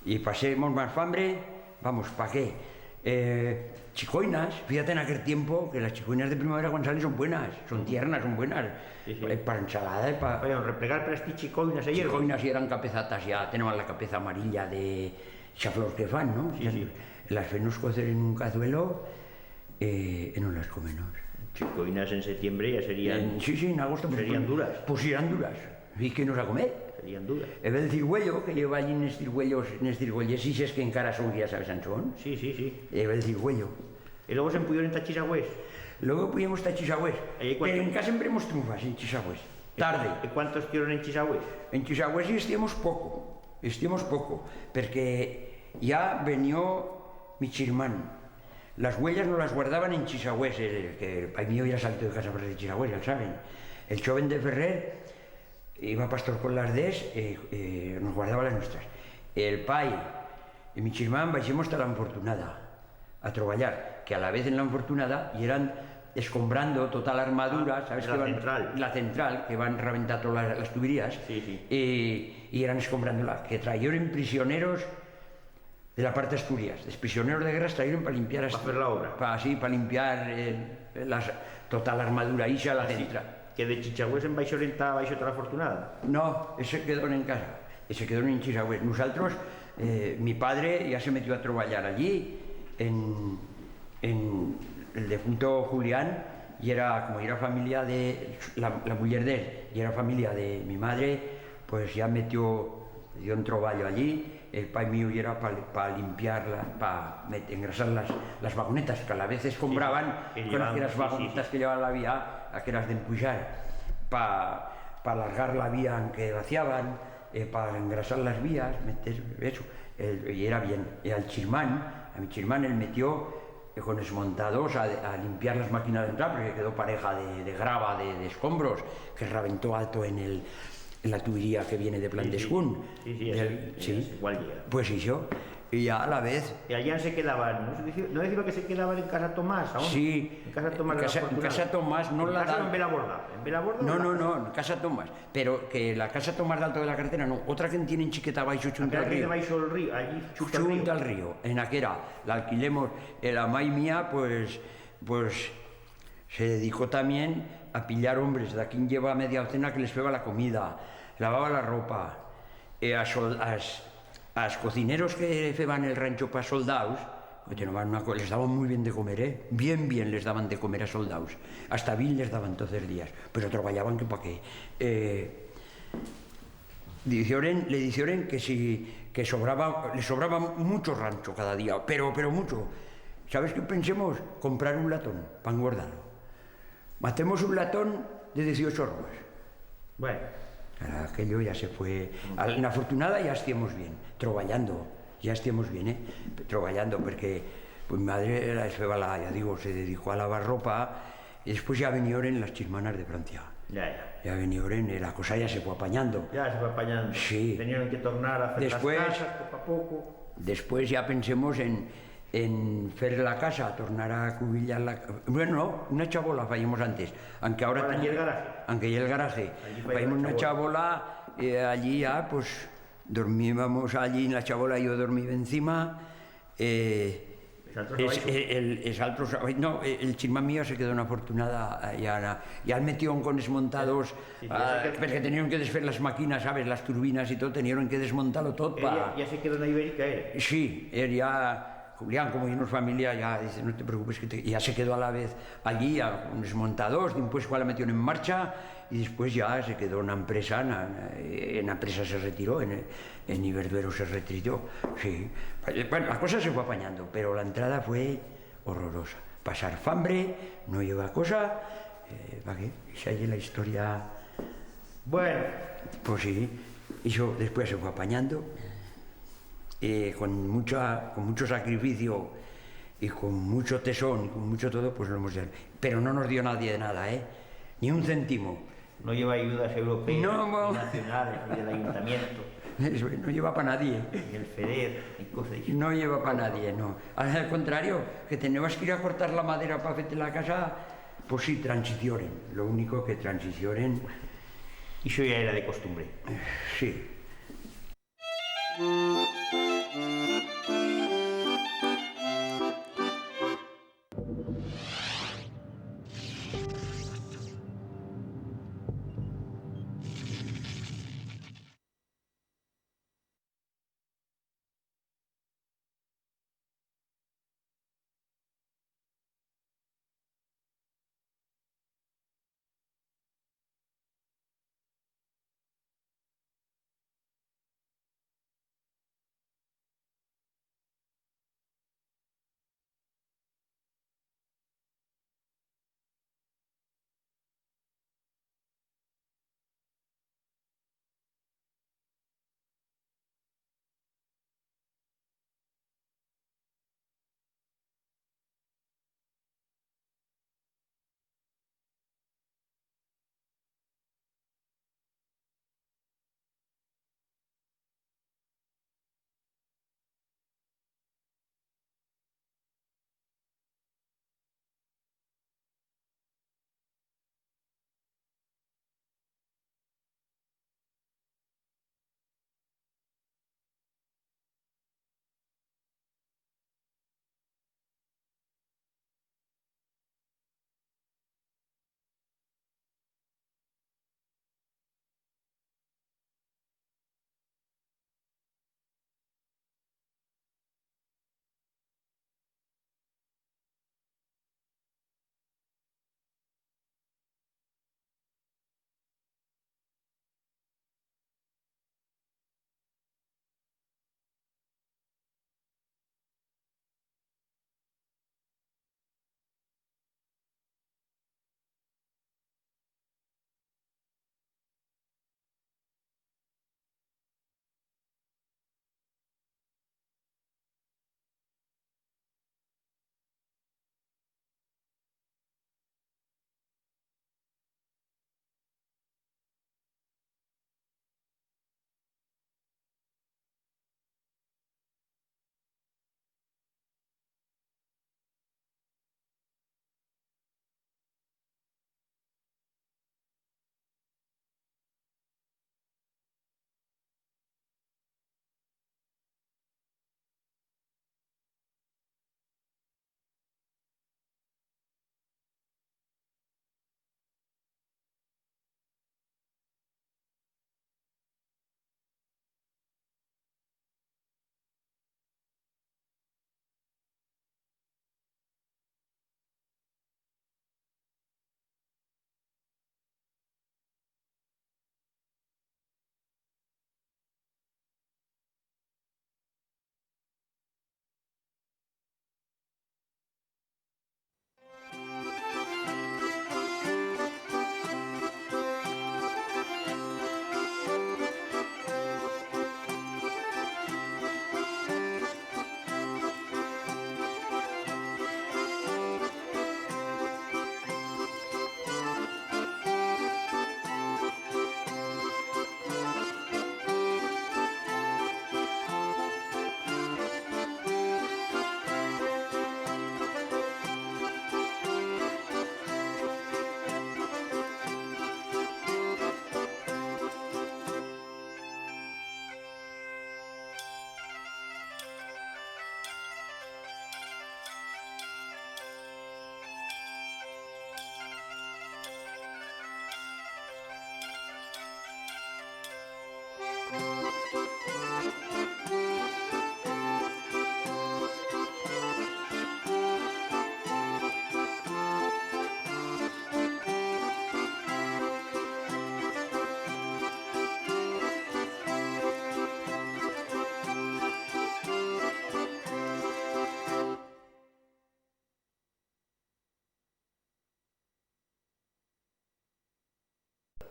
Y pasemos más fambre, vamos, ¿pa qué? Eh, chicoinas, fíjate en aquel tiempo que las chicoinas de primavera cuando salen son buenas, son tiernas, son buenas. Sí, sí. Eh, pa ensalada y pa... Oye, replegar per las chicoinas, eh, hierba. Chicoinas y eran capezatas ya, tenían la capeza amarilla de esa flor que fan, ¿no? Sí, sí. Las femos cocer en un cazuelo, eh, y no las comemos. Chicoinas en septiembre ya serían... En, sí, sí, en agosto, pues, serían duras. Pues serán duras. Y que nos a comer. Serían duras. Hebe el cirgüello, que lleva allí en es cirgüellos, en es cirgüelles, ixes que encara son, que ya sabes, Anchón. Sí, sí, sí. Hebe el cirgüello. Y luego se'n puyón ta Chisagüés. Luego puyemos ta Chisagüés. Pero en casa sembremos trunfas en Chisagüés. Tarde. Y cuántos tieron en Chisagüés? En Chisagüés estiemos poco. Estiemos poco. Porque ya venió mi chirmán. Las uellas no las guardaban en Chisagüés, el, que el pai mío yera salito de casa para de Chisagüés, ya lo saben. El choven de Ferrer iba pastor con las d'es, eh, eh, nos guardaba las nuestras. El pai y mi chirmán baixemos ta la Enfortunada a troballar, que a la vez en la Enfortunada yeran escombrando tota la armadura, ah, sabes, la que van, central. La central, que van reventar todas las, las tuberías, sí, sí. Eh, y yeran escombrando-la, que trayeron prisioneros de la parte d'Asturias, es prisioneros de guerra, trayeron pa limpiar... Pa fer la obra. Pa, sí, pa limpiar, eh, las, tota la armadura ixa, la central. Que de Chisagüés se'n baixó ta, baixó ta la Enfortunada? No, ese quedó en casa, ese quedó en Chisagüés. Nusaltros, eh, mi padre ya se metió a troballar allí, en, en el defunto Julián, yera, como yera familia de, la, la muller d'él, yera familia de mi madre, pues ya metió, dio un troballo allí, el pai mío yera pa, pa limpiar, la, pa met-, engrasar las, las vagonetas, que a la vez escombraban, sí, sí, con aqueras vagonetas que llevaba la vía, aqueras d'empuixar, pa, pa alargar la vía en que vaciaban, eh, pa engrasar las vías, meter, eso, el, y era bien. Y al chirmán, a mi chirmán, el metió, eh, con es montadors a, a limpiar las máquinas d'entrar, porque quedó pareja de, de grava, de, de escombros, que rabentó alto en el, La tubería que viene de Plan d'Escún. Sí, sí, sí, sí, ya sé cuál ye. Pues ixo, y ya a la vez. Y allí se quedaban, ¿no? Se deci-, ¿no decía que se quedaban en Casa Tomás, aún? Sí, en Casa Tomás de la Afortunada. En Casa Tomás, no la... ¿En Casa o en Belaborda? ¿En Belaborda o en la casa? No, no, no, en Casa Tomás. Pero que la Casa Tomás d'Alto de la Carretera, no, otra que tienen chiqueta baixo, chunta al río. Aquella que baixo el río, allí, chunta al río. Chunta al río, en aquera, la alquilemos, eh, la mai mía, pues, pues, se dedicó tamién a pillar hombres, d'aquí en lleva media docena que les feba la comida, lavaba la ropa, e a sol-, as, as cocineros que feban el rancho pa soldaus, que tenían una co-, les daban muit bien de comer, eh? Bien, bien les daban de comer a soldaus. Hasta vin les daban toz es días, pero traballaban que pa qué. Eh, Dicioren, le dicioren que si, que sobraba, le sobraba mucho rancho cada día, pero, pero mucho. ¿Sabes qué pensemos? Comprar un latón pa engordar-lo. Matemos un latón de dieciocho robas. Bueno. Ara aquello ya se fue. Al, en Afortunada ya estiemos bien, troballando, ya estiemos bien, eh? Troballando, porque, pues, mi madre era esfebalada, ya digo, se dedicó a lavar ropa, y después ya venioren las chismanas de Francia. Ya, ya. Ya venioren, eh, la cosa ya se fue apanyando. Ya se fue apanyando. Sí. Tenieron que tornar a fer las casas poco a poco. Después ya pensemos en, en fer la casa, tornar a cubillar la ca-, bueno, no, una chabola fayemos antes, anque ahora... Para aquí el garaje. Anque y el garaje. Allí fayemos una chabola, eh, allí ya, pues, dormíbamos allí en la chabola, yo dormiba encima, eh, es, eh, el, es altros, no, eh, el chismán mío se quedó en Afortunada, eh, ya, ya el metión con es montados, sí, sí, ah, porque tenieron que desfer las máquinas, ¿sabes? Las turbinas y todo, tenieron que desmontar-lo todo. Ya se quedó en la Ibérica, él. Sí, él ya, Julián, como yenos familia, ya dice, "No te preocupes", que te, ya se quedó a la vez allí, a, con es montados, después igual la metieron en marcha, y después ya se quedó en la empresa, en la, en la empresa se retiró, en, en Iberduero se retiró, sí. Bueno, la cosa se fue apanyando, pero la entrada fue horrorosa. Pasar fambre, no lleva cosa, eh, pa qué, ixa ye la historia. Bueno. Pues sí, ixo después se fue apanyando, eh, con mucha, con mucho sacrificio y con mucho tesón y con mucho todo, pues lo hemos hecho. Pero no nos dio nadie nada, ¿eh? Ni un céntimo. No lleva ayudas europeas, ni nacionales, ni del ayuntamiento. Eso, no lleva pa nadie. Ni el feder, ni cosas. No lleva pa nadie, no. Al contrario, que tenebas que ir a cortar la madera pa fer-te la casa, pues sí, transicionen. Lo único que transicionen. Ixo ya era de costumbre. Eh, sí.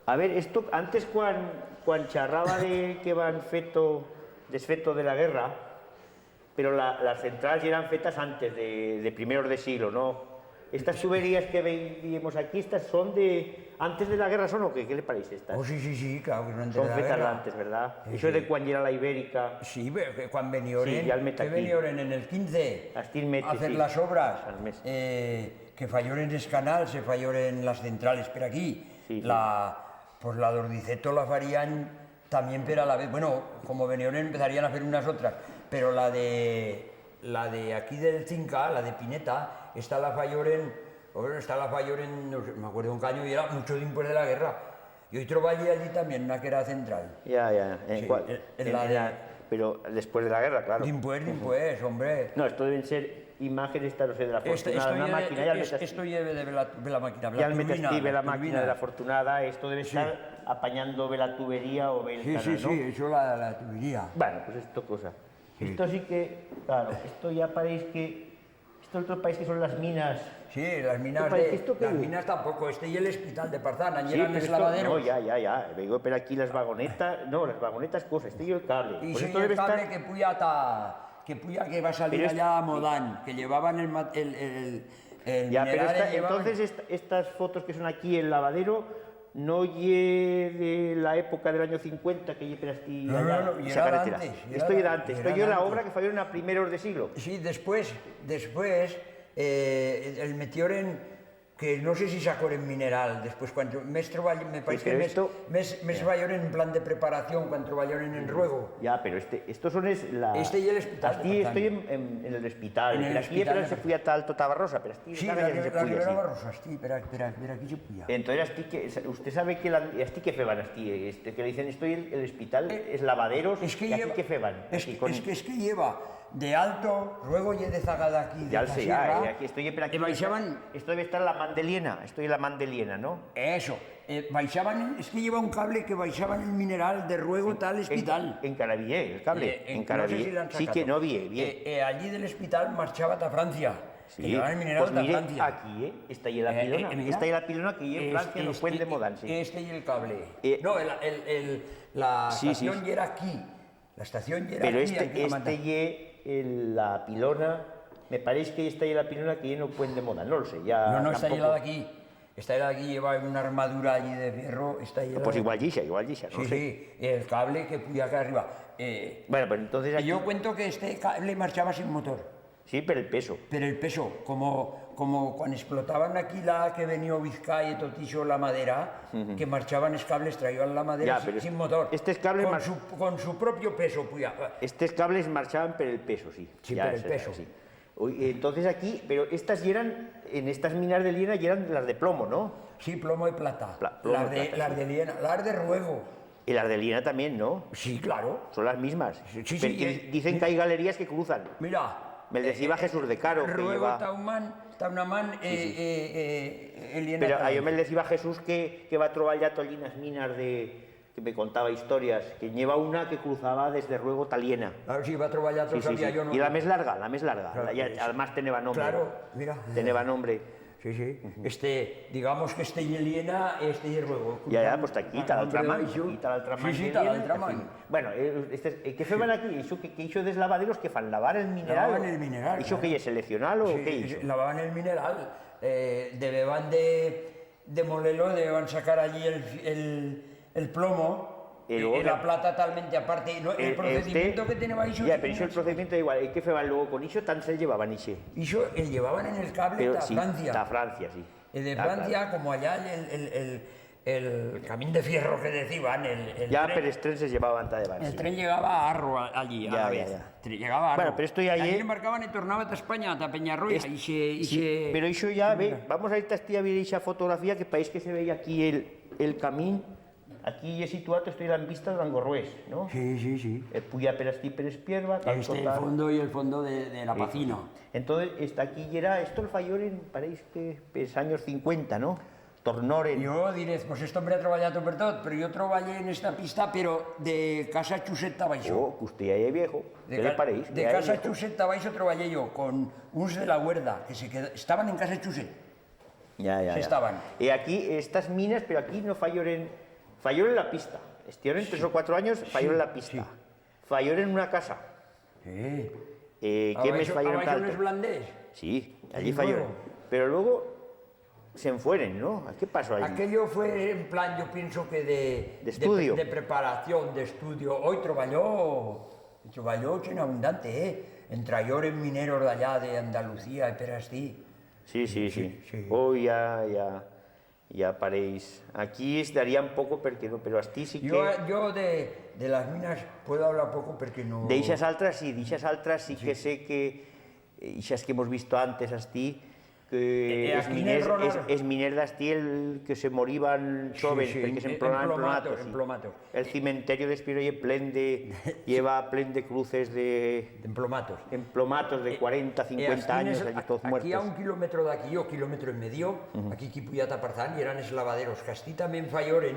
A ver, esto, antes cuan, cuan charraba de que van feto, desfeto de la guerra, pero la, las centrals yeran fetas antes de, de primeros de siglo, no? Estas tuberías que vei-, vemos aquí, estas son de, antes de la guerra son o qué? Qué le pareix estas? Oh, sí, sí, sí, claro que son antes de la guerra. Son fetas antes, ¿verdad? Sí, sí. Ixo de cuan yera la Ibérica. Sí, ve-, que cuan venioren, sí, ya el met que aquí. Venioren en el quince a hacer las obras, eh, que fayoren es canals, se fayoren las centrales per aquí. Sí, sí. La, pues la d'Ordiceto la farían también per alavez. Bueno, como venioren empezarían a fer unas otras, pero la de, la de aquí del Cinca, la de Pineta, esta la fayoren, oh, esta la fayoren, no sé, me acuerdo un canyo, y era mucho dimpués de la guerra. Yo troballé allí también, en aquera central. Ya, ya. ¿En cuál? Sí, en, en la de... Pero después de la guerra, claro. Dimpués, dimpués, hombre. No, esto deben ser imágenes, esta, no sé, de la Fortunada, una máquina, ya el metes aquí. Esto ye de, de la, de la máquina, de la turbina, de la turbina. Ya el metes aquí, de la máquina, de la Fortunada, esto debe estar apanyando ve la tubería o ve el canal, ¿no? Sí, sí, sí, eso la, la tubería. Bueno, pues esto cosa. Sí. Esto sí que, claro, esto ya pareix que Esto otro país que son las minas. Sí, las minas de, las minas tampoco. Este ye el espital de Parzán, allí yeran es lavaderos. No, ya, ya, ya. Veigo per aquí las vagonetas. No, las vagonetas cosa, este ye el cable. Pues esto debe estar... Y sí, el cable que puya ta, que puya que va a salir allá a Modán, que llevaban el ma-, el, el, el mineral. Ya, pero esta, entonces esta, estas fotos que son aquí, el lavadero, no ye de la época del anyo cincuenta, que ye per astí allá, esa carretera. No, no, no, yera d'antes, yera d'antes. Esto ye d'antes, esto ye la obra que fayeron a primeros de siglo. Sí, después, después, eh, el metioren, que no sé si sacó en mineral, después cuando mes treball-, me pareix que mes, mes, mes fayoren en plan de preparación cuando treballaron en Ruego. Ya, pero este, estos son es, la... Este ye el espital. Astí estoy en, en, en el espital. En el espital, pero aquí se puya tal Tota Barrosa, pero astí... Sí, la Ribera Barrosa, astí, per a-, per a-, per aquí se puya. Entonces, astí que, usted sabe que la, astí que feban, astí, este, que le dicen, esto y el, el espital, es lavaderos, y aquí que feban, es que, es que lleva de alto, luego ye de zaga d'aquí, de la sierra, y baixaban. Esto debe estar la Mandeliena, esto es la Mandeliena, ¿no? Eso, eh, baixaban, es que lleva un cable que baixaban el mineral de Ruego tal espital. En, en Carabié, el cable, en Carabié. Eh, no sé si l'han sacado. Sí que no, bien, bien. Eh, eh, allí del espital marchaba ta Francia. Sí. Que llevaban el mineral ta Francia. Pues mire, aquí, eh, esta ye la pilona. Eh, eh, mira. Esta ye la pilona que ye en Francia, no pueden de Modán, sí. Este ye el cable. Eh, no, el, el, el, la estación yera aquí. La estación yera aquí, aquí la manda. Pero este, este ye el, la pilona, me pareix que esta ye la pilona que ye no pueden de Modán, no lo sé, ya tampoco. No, no, esta ye la d'aquí. Esta ye la d'aquí, lleva una armadura allí de fierro, esta ye la... Pues igual ye ixa, igual ye ixa, no sé. Sí, sí, el cable que puya acá arriba. Eh, bueno, pues entonces aquí... Yo cuento que este cable marchaba sin motor. Sí, per el peso. Per el peso, como, como cuan explotaban aquí la que venió Vizcaya y tot ixo, la madera, que marchaban es cables, traían la madera sin, sin motor. Ya, pero estes cables... Con su, con su propio peso, puya. Estes cables marchaban per el peso, sí. Sí, per el peso. Ya, sí. Ui, entonces aquí, pero estas yeran, en estas minas de Liena yeran las de plomo, ¿no? Sí, plomo y plata. Pla-, plomo y plata, sí. Las de, las de Liena, las de Ruego. Y las de Liena también, ¿no? Sí, claro. Son las mismas. Sí, sí, sí. Porque dicen que hay galerías que cruzan. Mira, me'l deciba Jesús de Caro, que Ruego lleva ta un man, ta una man, eh, eh, eh, Liena ta otra. Pero a yo me'l deciba Jesús que, que va trobar ya tolinas minas de, que me contaba historias, que lleva una que cruzaba desde Ruego ta Liena. Claro, sí, va trobar ya... Sí, sí, sí. Y la mes larga, la mes larga. Claro, la ya, además teneba nombre. Claro, mira. Teneba nombre. Sí, sí. Este, digamos que este ye Liena, este ye Ruego. Ya, ya, pues ta aquí, ta l'altra man, aquí ta l'altra man de Liena, en fin. Bueno, eh, este, eh, qué feban aquí? Ixo que, que ixo d'es lavaderos que fan, lavar el mineral. Lavaban el mineral, claro. Ixo que ye seleccionar o qué ixo? Sí, lavaban el mineral, eh, debeban de, de molelo, debeban sacar allí el, el, el plomo, eh, la plata talmente aparte, no, el procedimiento que teneba ixo... Ya, pero ixo el procedimiento da igual, eh, qué feban luego con ixo? Tan se llevaban ixe. Ixo el llevaban en el cable ta Francia. Pero sí, ta Francia, sí. E de Francia, como allá el, el, el, el camín de fierro que deciban, el, el tren... Ya, per es trens se llevaban ta debant, sí. El tren llegaba a Arro, a-, allí, a la vez. Ya, ya, ya. Tre-, llegaba a Arro. Bueno, pero esto ya ye... Allí embarcaban y tornaba ta España, ta Peñarroya, y se, y se... Sí, pero ixo ya, ve, vamos a ir ta astí a ver ixa fotografía que pareix que se vei aquí el, el camín. Aquí ye situat, esto ye la vista d'Angorrués, no? Sí, sí, sí. Eh, puya per astí, per Espierba, tal... Este, el fondo y el fondo de, de la Pacina. Entonces, esta aquí yera, esto el fayoren, pareix que pels anyos cincuenta, no? Tornoren. Yo direz, pues este hombre ha treballat per tot, pero yo treballé en esta pista, pero de Casa Chuset ta baixo. Oh, que usté ya ye viejo. ¿Qué le pareix? De Casa Chuset ta baixo treballé yo con uns de la Huerda, que se queda-, estaban en Casa Chuset. Ya, ya, ya. Estaban. E aquí, estas minas, pero aquí no fayoren, Fayoren la pista. Estieron tres o cuatro anyos, fayoren la pista. Fayoren una casa. Eh, qué mes fayoren? Abaixo, abaixo en es Blandés. Sí, allí fayoren. Pero luego se'n fueren, no? Qué pasó allí? Aquello fue en plan, yo pienso que de, de estudio, de preparación, de estudio. Oi, troballó, troballó en abundante, eh? Entrayoren mineros d'allá, de Andalucía, e per astí. Sí, sí, sí. Oi, ya, ya. Ya pareix. Aquí estaría un poco, perque no, pero astí sí que... Yo, yo de, de las minas puedo hablar poco porque no... D'ixas altras sí, d'ixas altras sí que sé que, eh, ixas que hemos visto antes, astí, que es miner, es, es miner d'astí el que se moriban chóvens, perque se emplomaban en plomatos, sí. El cementerio d'Espiero ye plen de, lleva plen de cruces de... Emplomatos. Emplomatos de cuarenta, cincuenta anyos, allí toz muertos. Aquí a un kilómetro d'aquí, o kilómetro y medio, aquí, aquí puyat a Parzán, yeran es lavaderos, que astí también fayoren,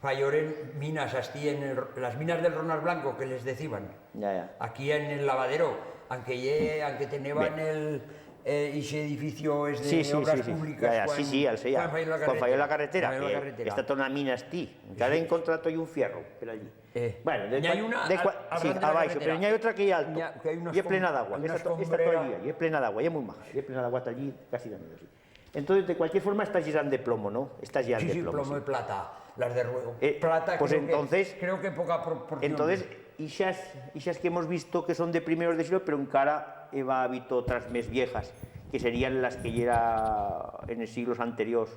fayoren minas, astí en el, las minas del Ronar Blanco, que les deciban. Ya, ya. Aquí en el lavadero, anque ye, anque teneban el, eh, ixe edificio es de Obras Públicas, sí, sí, sí, ya, ya, sí, sí, ya lo sé, ya. Cuan fayoren la carretera, que está toda una mina astí. Encara he encontrado yo un fierro, per allí. Eh, bueno, de cua-, de cua-, sí, abaixo, pero n'i hai otra que ye alto. Ye plena d'agua, esta to-, esta toda allí, ye plena d'agua, ye muy maja, ye plena d'agua ta allí, casi de medio, sí. Entonces, de cualquier forma, estas yeran de plomo, no? Estas yeran de plomo, sí. Sí, sí, plomo y plata, las de rue-, eh, plata, pues creo que, entonces, creo que poca proporción. Entonces, ixas, ixas que hemos visto que son de primeros de siglo, pero encara heba habito otras mes viejas, que serían las que yera en es siglos anteriors.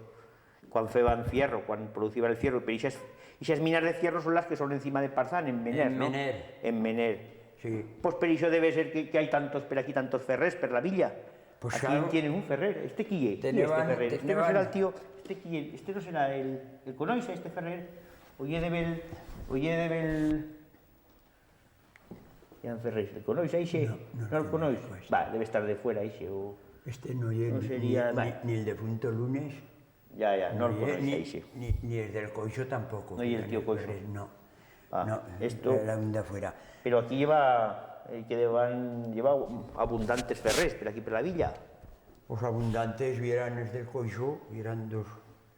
Cuan feban fierro, cuan produciban el fierro, pero ixas, ixas minas de fierro son las que son encima de Parzán, en Mener, no? En Mener. En Mener. Sí. Pues per ixo debe ser que, que hai tantos, per aquí, tantos ferrers, per la villa. Pues claro. Aquí tienen un ferrer. Este qui ye? Qui ye este ferrer? Este no será el tío, este qui ye? Este no será el, el Conoixa, este ferrer? O ye de bel, o ye de bel, Yan Ferrer, el conoix, a ixe? No, no, no el conoix. Va, debe estar de fuera, ixe, o... Este no ye ni, ni, ni el defunto Lunes. Ya, ya, no el conoix, a ixe. Ni, ni el del Coixo tampoco. No ye el tío Coixo. No, no, esto era un de afuera. Pero aquí lleva, eh, que llevan, lleva abundantes ferrers per aquí, per la villa. Os abundantes vieran es del Coixo, vieran dos,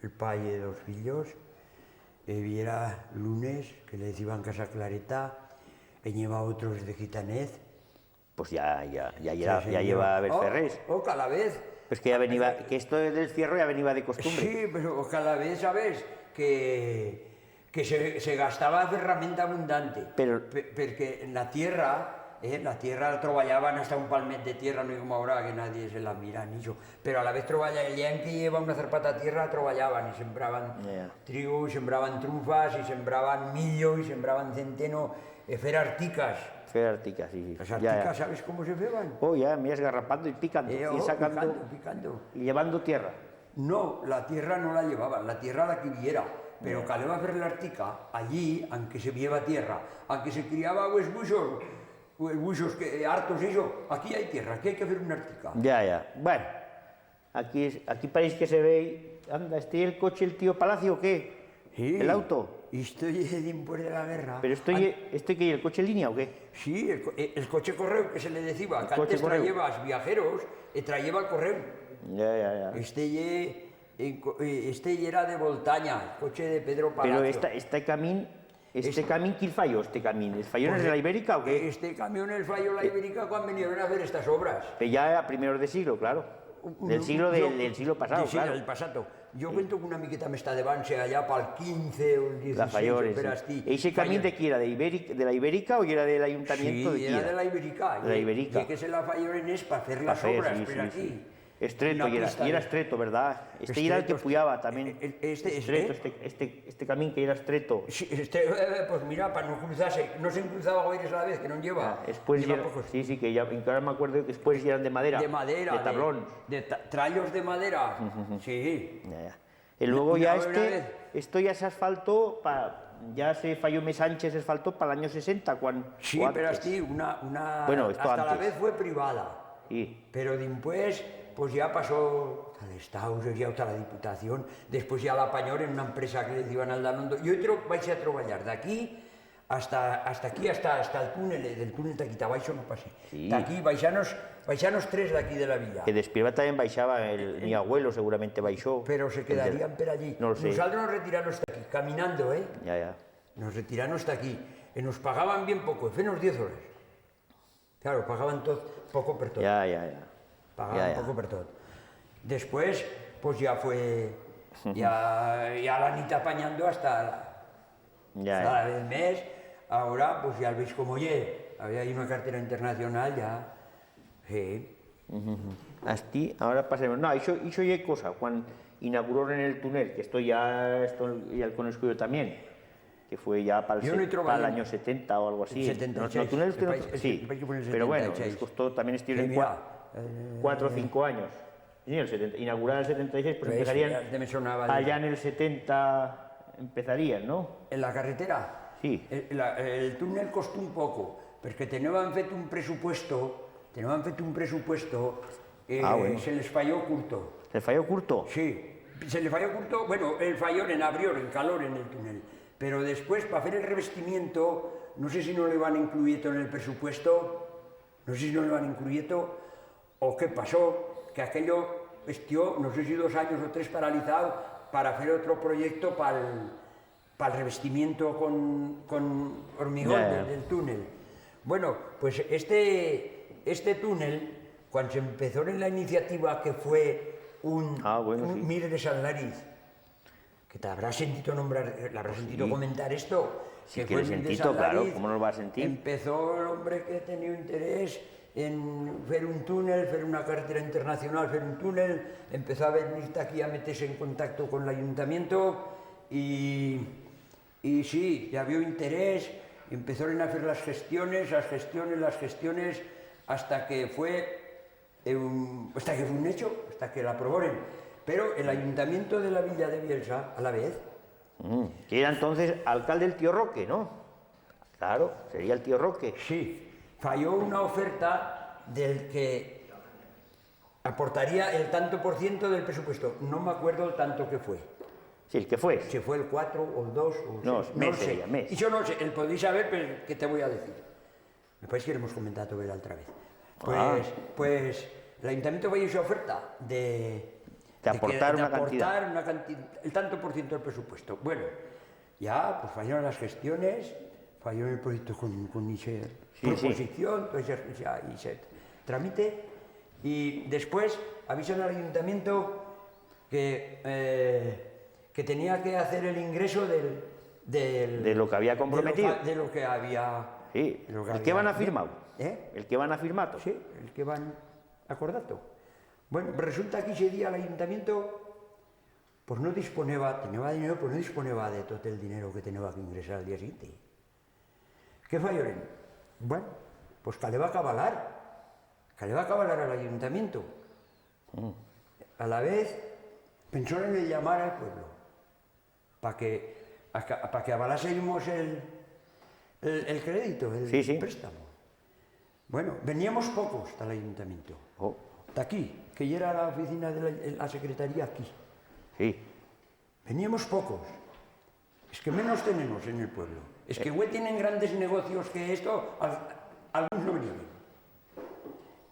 el pai e dos fillos, e viera Lunes, que le deciban Casa Clareta, e i heba otros de Gitanez. Pues ya, ya, ya yera, ya yeba a haber ferrers. O, o Calavez. Pues que ya veniba, que esto del fierro ya veniba de costumbre. Sí, pero Calavez, sabes, que que se, se gastaba ferramenta abundante. Pero... Pe-, perque en la tierra, eh, la tierra la troballaban hasta un palmet de tierra, no como ahora que nadie se la mira, ni ixo. Pero a la vez troballaban, que lleva una zarpata tierra, troballaban y sembraban trigo, y sembraban trufas, y sembraban millo, y sembraban centeno, e fer articas. Fer articas, sí, sí. Las articas, ¿sabes cómo se feban? Oh, ya, mira, esgarrapando y picando, eh, y sacando, picando, picando, y llevando tierra. No, la tierra no la llevaban, la tierra la que viera, pero caleba fer l'artica allí, anque se vieba tierra, anque se criaba ues buixos, ues buixos que, hartos, ixo, aquí hai tierra, aquí hai que fer una artica. Ya, ya. Bueno, aquí es, aquí pareix que se vei, anda, este ye el coche, el tío Palacio, o qué? Sí. El auto. Isto ye dimpués de la guerra. Pero esto ye, este que ye el coche línea o qué? Sí, el co-, el coche correu, que se le deciba, que antes trayeba viajeros e trayeba correu. Ya, ya, ya. Este ye, en co-, eh, este yera de Voltaña, el coche de Pedro Palacio. Pero esta, este camín, este camín, qui el fayó, este camín? ¿El fayó en de la Ibérica o qué? Este camión el fayó la Ibérica cuan vinieron a fer estas obras. Pero ya a primeros de siglo, claro. Del siglo, del, del siglo pasado, claro. Del pasato. Yo cuento que una miqueta mès ta devant, sea allá pa'l quince o el dieciséis, o per astí. E ixe camín de qui era? De Iberic-, de la Ibérica o yera del ayuntamiento de qui era? Sí, yera de la Ibérica. De la Ibérica. Ye que se la fayoren es pa fer las obras, per aquí. Estreto yera, yera estreto, ¿verdad? Este yera el que puyaba también. Estreto, este, este, este camín que yera estreto. Sí, este, eh, pues mira, pa no cruzar-se, no se'n cruzaba goires a la vez, que no'n lleva. Después yera, sí, sí, que ya, encara m'acuerdo que después yeran de madera. De madera, de tablón. De ta-, trallos de madera, sí. Ya, ya. E luego ya este, esto ya se asfaltó pa, ya se fayó mes ancha, se asfaltó pa l'anyo sesenta, cuan... Sí, pero astí, una, una... Bueno, esto antes. Hasta la vez fue privada. Sí. Pero dimpués, pues ya pasó ta l'Estau, ya ta la Diputación, después ya la apanyoren una empresa que le deciban Aldanondo, y otro, vais a troballar d'aquí, Hasta, hasta aquí, hasta, hasta el túnel, eh, del túnel ta aquí, ta baixo no pasé. Sí. Ta aquí, baixanos, baixanos tres d'aquí de la villa. Que d'Espirba también baixaba el, mi abuelo seguramente baixó. Pero se quedarían per allí. No lo sé. Nosaltros nos retiramos ta aquí. Caminando, eh? Ya, ya. Nos retiraron hasta aquí. E nos pagaban bien poco, e fenos diez horas. Claro, pagaban tot, poco per tot. Ya, ya, ya. Pagaban poco per tot. Después, pues ya fue, ya, ya la nit apanyando hasta la, ya, ya, hasta la del mes. Ahora, pues ya veis cómo ye. Ahora hay una cartera internacional, ya. Sí. Astí, ahora pasemos. No, ixo, ixo ye cosa, cuan inauguroren el túnel, que esto ya, esto ya el conosco yo tamién, que fue ya pa'l anyo setenta o algo así. Setenta y seis. No, no, túnel, sí, pero bueno, les costó tamién, estuvieron cuatro o cinco anyos. Sí, el setenta, inaugurar el setenta y seis, pues empezarían allá en el setenta, empezarían, no? En la carretera? Sí. El, la, el túnel costó un poco, perque teneban feto un presupuesto, teneban feto un presupuesto, eh, se les fayó curto. Se les fayó curto? Sí, se les fayó curto, bueno, el fallor en abrior, en calor en el túnel, pero después, pa fer el revestimiento, no sé si no le van incluyeto en el presupuesto, no sé si no le van incluyeto, o qué pasó, que aquello estió, no sé si dos anyos o tres paralizado para fer otro proyecto pa'l, pa'l revestimiento con, con hormigón del, del túnel. Bueno, pues este, este túnel, cuan se empezó en la iniciativa que fue un, un Mir de San Lariz, que t'habrás sentito nombrar, l'habrás sentito comentar esto, que fue Mir de San Lariz, claro, cómo no lo va a sentir? Empezó el hombre que tenía interés en fer un túnel, fer una carretera internacional, fer un túnel, empezó a venir ta aquí a meter-se en contacto con l'ayuntamiento y, y sí, ya vio interés, empezoren a fer las gestiones, las gestiones, las gestiones, hasta que fue eh, un, hasta que fue un hecho, hasta que l'aproboren. Pero el ayuntamiento de la villa de Bielsa, a la vez... Mm, que era entonces alcalde el tío Roque, no? Claro, sería el tío Roque. Sí, fayó una oferta del que aportaría el tanto por ciento del presupuesto. No m'acuerdo el tanto que fue. Sí, el que fue. Si fue el cuatro o el dos o el seis, no lo sé. No, mes sería, mes. Y yo no sé, el podéis saber, pero ¿qué te voy a decir? Me parece que lo hemos comentado la otra vez. Pues, pues, el ayuntamiento fayó esa oferta de, de que, de aportar una cantidad, el tanto por ciento del presupuesto. Bueno, ya, pues, fayeron las gestiones, fayeron el proyecto con, con ixe proposición, todo ixe, ixe, ixe trámite, y después avisan al ayuntamiento que, eh, que tenía que hacer el ingreso del, del... De lo que había comprometido. De lo que, de lo que había... Sí, de lo que había, el que van a firmar. ¿Eh? El que van a firmar. Sí, el que van acordando. Bueno, resulta que ese día el ayuntamiento, pues, no disponeba, teneba dinero, pero no disponeba de todo el dinero que teneba que ingresar al día siguiente. Qué fayoren? Bueno, pues caleba cabalar, caleba cabalar al ayuntamiento. Mm. A la vez, pensoren en llamar al pueblo pa que, a ca-, pa que avalásemos el, el, el crédito, el préstamo. Sí, sí. Bueno, veníamos pocos tal ayuntamiento. Oh. Ta aquí, que yera la oficina de la, la secretaría aquí. Sí. Veníamos pocos. Es que menos tenemos en el pueblo. Es que hue tienen grandes negocios que esto, al-, algunos no venían.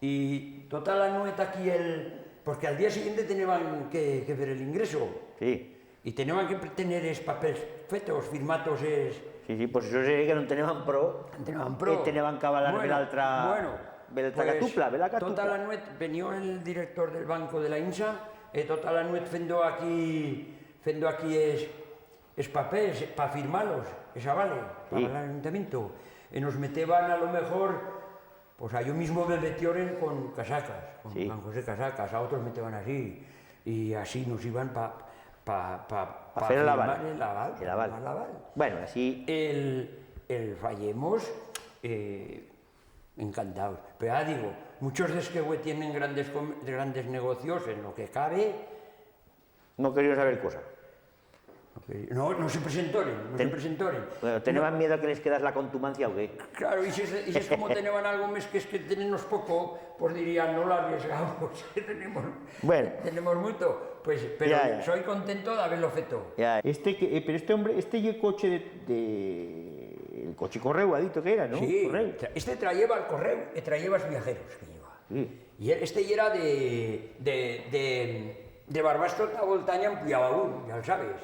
Y tota la nuet aquí el, porque al día siguiente teneban que, que fer el ingreso. Sí. Y teneban que tener es papels fetos, firmatos es... Sí, sí, pues eso se ve que no teneban pro. No teneban pro. Que teneban que avalar... Bueno, bel altra, bueno, bel altra pues, catupla, bel altra catupla. Tota la nuet venió el director del banco de la INSA, e tota la nuet fendo aquí, fendo aquí es, es papels pa firmalos, es avale, pa avalar al ayuntamiento. E nos meteban a lo mejor, pues a yo mismo me metioren con Casacas, con Juan José Casacas, a otros meteban así, y así nos iban pa, pa, pa, pa fer el aval. Pa firmar el aval, pa firmar el aval. Bueno, así. El, el fayemos, eh, encantados. Pero ya digo, muchos d'es que hue tienen grandes com-, grandes negocios, en lo que cabe, no querieron saber cosa. No, no se presentoren, no se presentoren. Bueno, teneban miedo que les quedase la contumancia o qué? Claro, y si es, y si es como teneban algo mes que es que tenemos poco, pues dirían, no lo arriesgamos, que tenemos, bueno, tenemos mucho. Pues, pero ya, ya, soy contento de haberlo feto. Ya. Este que, eh, pero este hombre, este ye coche de, de, el coche correu, ha dito que era, ¿no? Sí, correu. Tra-, este trayeba el correu, e trayeba los viajeros que lleva. Sí. Y este yera de, de, de, de Barbastro ta Voltaña en Puyababú, ya lo sabes.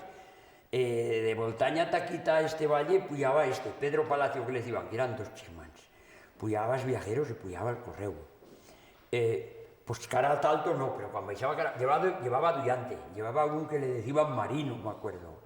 Eh, de Boltanya ta aquí, ta este valle, puyaba este, Pedro Palacio que le deciban, que yeran dos chirmans. Puyaba els viajeros y puyaba el correu. Eh, pues cara ta alto no, pero cuan baixaba cara, llevaba, llevaba aduyante, llevaba un que le deciban Marino, m'acuerdo.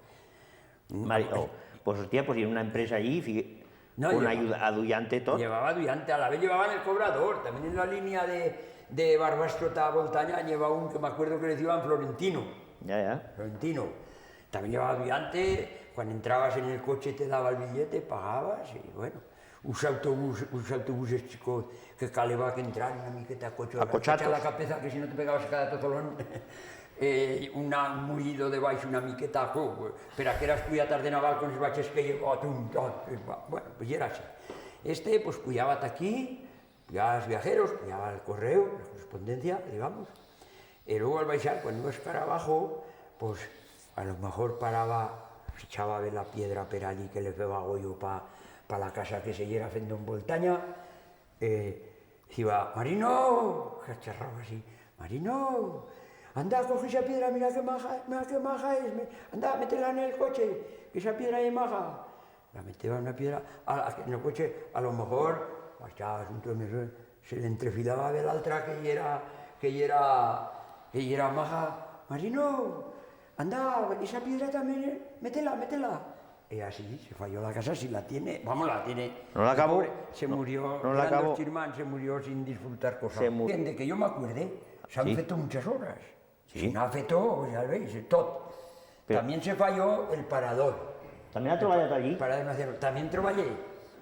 Mari-, oh, pues hostia, pues ye'ra una empresa allí, fi-, No, con lleva-, ayuda-, aduyante, tot. Llevaba aduyante, a la vez llevaban el cobrador, también en la línea de, de Barbastro ta Boltanya llevaba un que m'acuerdo que le deciban Florentino. Ya, ya. Florentino. También llevaba aduyante, cuando entrabas en el coche te daba el billete, pagabas y, bueno, uns autobús, uns autobuses chicos que caleba que entrar una miqueta cocho, acochatos, la cabeza, que si no te pegabas cada tozolón. Eh, una, un mullido de baix, una miqueta, co-, per aqueras puyatas de naval con es baches que llevaba, tum, tum, tum, bueno, pues yera así. Este, pues, puyaba ta aquí, puyaba els viajeros, puyaba el correu, la correspondencia, digamos, e luego al baixar, cuando ibas cara abajo, pues, a lo mejor paraba, se echaba a ver la piedra per allí que le feba goyo pa, pa la casa que se yera fendo en Boltanya, eh, diciba, "Marino!", cacharraba así, "Marino, anda, coge ixa piedra, mira qué maja, mira qué maja es, me-, anda, mete-la en el coche, que ixa piedra ye maja". La meteba una piedra a, a, en el coche, a lo mejor, hasta asunto, no sé, se le entrefilaba de l'altra que yera, que yera, que yera maja. "Marino, anda, ixa piedra también, eh, mete-la, mete-la". E así se fayó la casa, si la tiene, vamos, la tiene. No la acabó. Pobre, se murió, no la acabó. Eran dos chirmans, se murió sin disfrutar cosa. Se mu- Dende que yo m'acuerde, s'han feto muchas obras. Sí. Se n'ha feto, ya veis, tot. Pero también se fayó el parador. También ha treballat allí? Parador nacional. También treballé.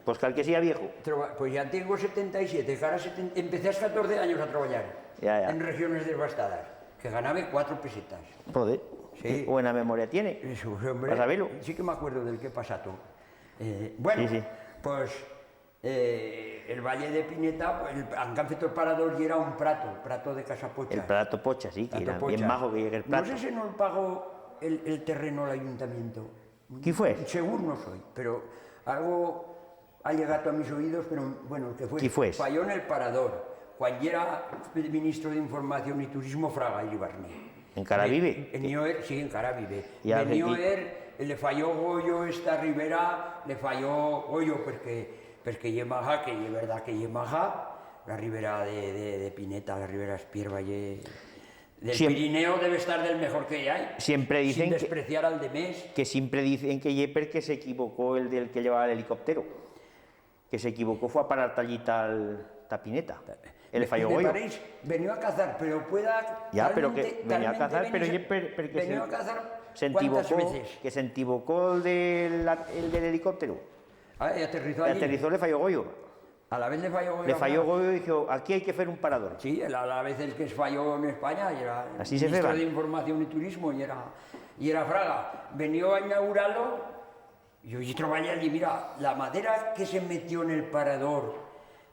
Pues cal que siga viejo. Traba-, pues ya tengo setenta y siete, que ahora seten-, empecé a los catorce años a traballar. Ya, ya. En regiones desbastadas, que ganaba cuatro pesetas. Joder, sí. Qué buena memoria tiene. Eso, hombre, pa saber-lo. Sí que m'acuerdo del que pasa todo. Eh, bueno, sí, sí. Pues, eh, el Valle de Pineta, el, han feto el parador y era un prato, prato de Casa Pocha. El prato Pocha, sí, que era bien majo que llegue el prato. No sé si no lo pagó el, el terreno el ayuntamiento. Qui fue? Segur no soi, pero algo ha llegato a mis oídos, pero, bueno, que fue. Qui fue? Fayó en el parador, cuan yera ministro d'Información y Turismo Fraga Iribarne. Encara vive? Venió er, sí, encara vive. Venió er, le fayó goyo esta ribera, le fayó goyo, porque, porque ye maja, que ye verdat que ye maja, la ribera de, de, de Pineta, la ribera Espierba, ye, Del Pirineo debe estar del mejor que hay, siempre dicen que, sin despreciar al de mes. Que siempre dicen que ye perque s'equivocó el del que llevaba el helicóptero. Que s'equivocó, fue a parar ta allí, ta, ta Pineta. E le fayó goyo. Me pareix, venió a cazar, pero pueda... Ya, pero que venió a cazar, pero ye per-, perque s'equivocó, que s'equivocó el del, el del helicóptero. Ah, e aterrizó allí. E aterrizó, le fayó goyo. Alavez le fayó goyo. Le fayó goyo y dixo, "Aquí hai que fer un parador". Sí, el, alavez el que es fayó en España, yera ministro d'Información y Turismo, yera, yera Fraga. Venió a inaugurar-lo, yo, yo traballé allí, mira, la madera que se metió en el parador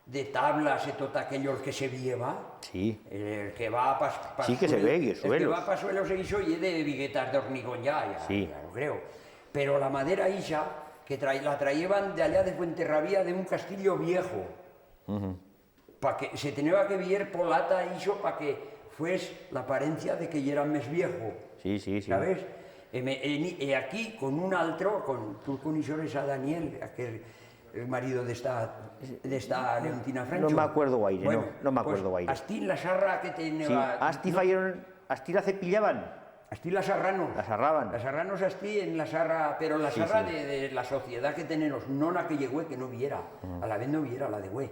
de tablas y tot aquello, el que se vieba, sí, el, el que va pa, pa suelo, sí, que se ve, y el suelo. El que va pa suelo se hizo y de viguetas de hormigón ya, ya, sí, ya lo creo. Pero la madera ixa, que trai-, la trayeban de allá de Fuenterrabía, de un castillo viejo. Pa que se teneba que vier polata ixo pa que fues la aparencia de que yera mes viejo. Sí, sí, sí. Sabes? E me, e ni, e aquí con un altro, con, tú conoixores a Daniel, aquel, el marido d'esta, d'esta Leontina Francho. No m'acuerdo guaire, no, no m'acuerdo guaire. Bueno, pues, astí en la sarra que teneba... Sí, astí fayeron, astí la cepillaban. Astí la sarranos. La sarraban. La sarranos astí en la sarra, pero la sarra de, de la sociedat que tenemos, no la que ye hue, que no viera. Alavez no viera la de hue.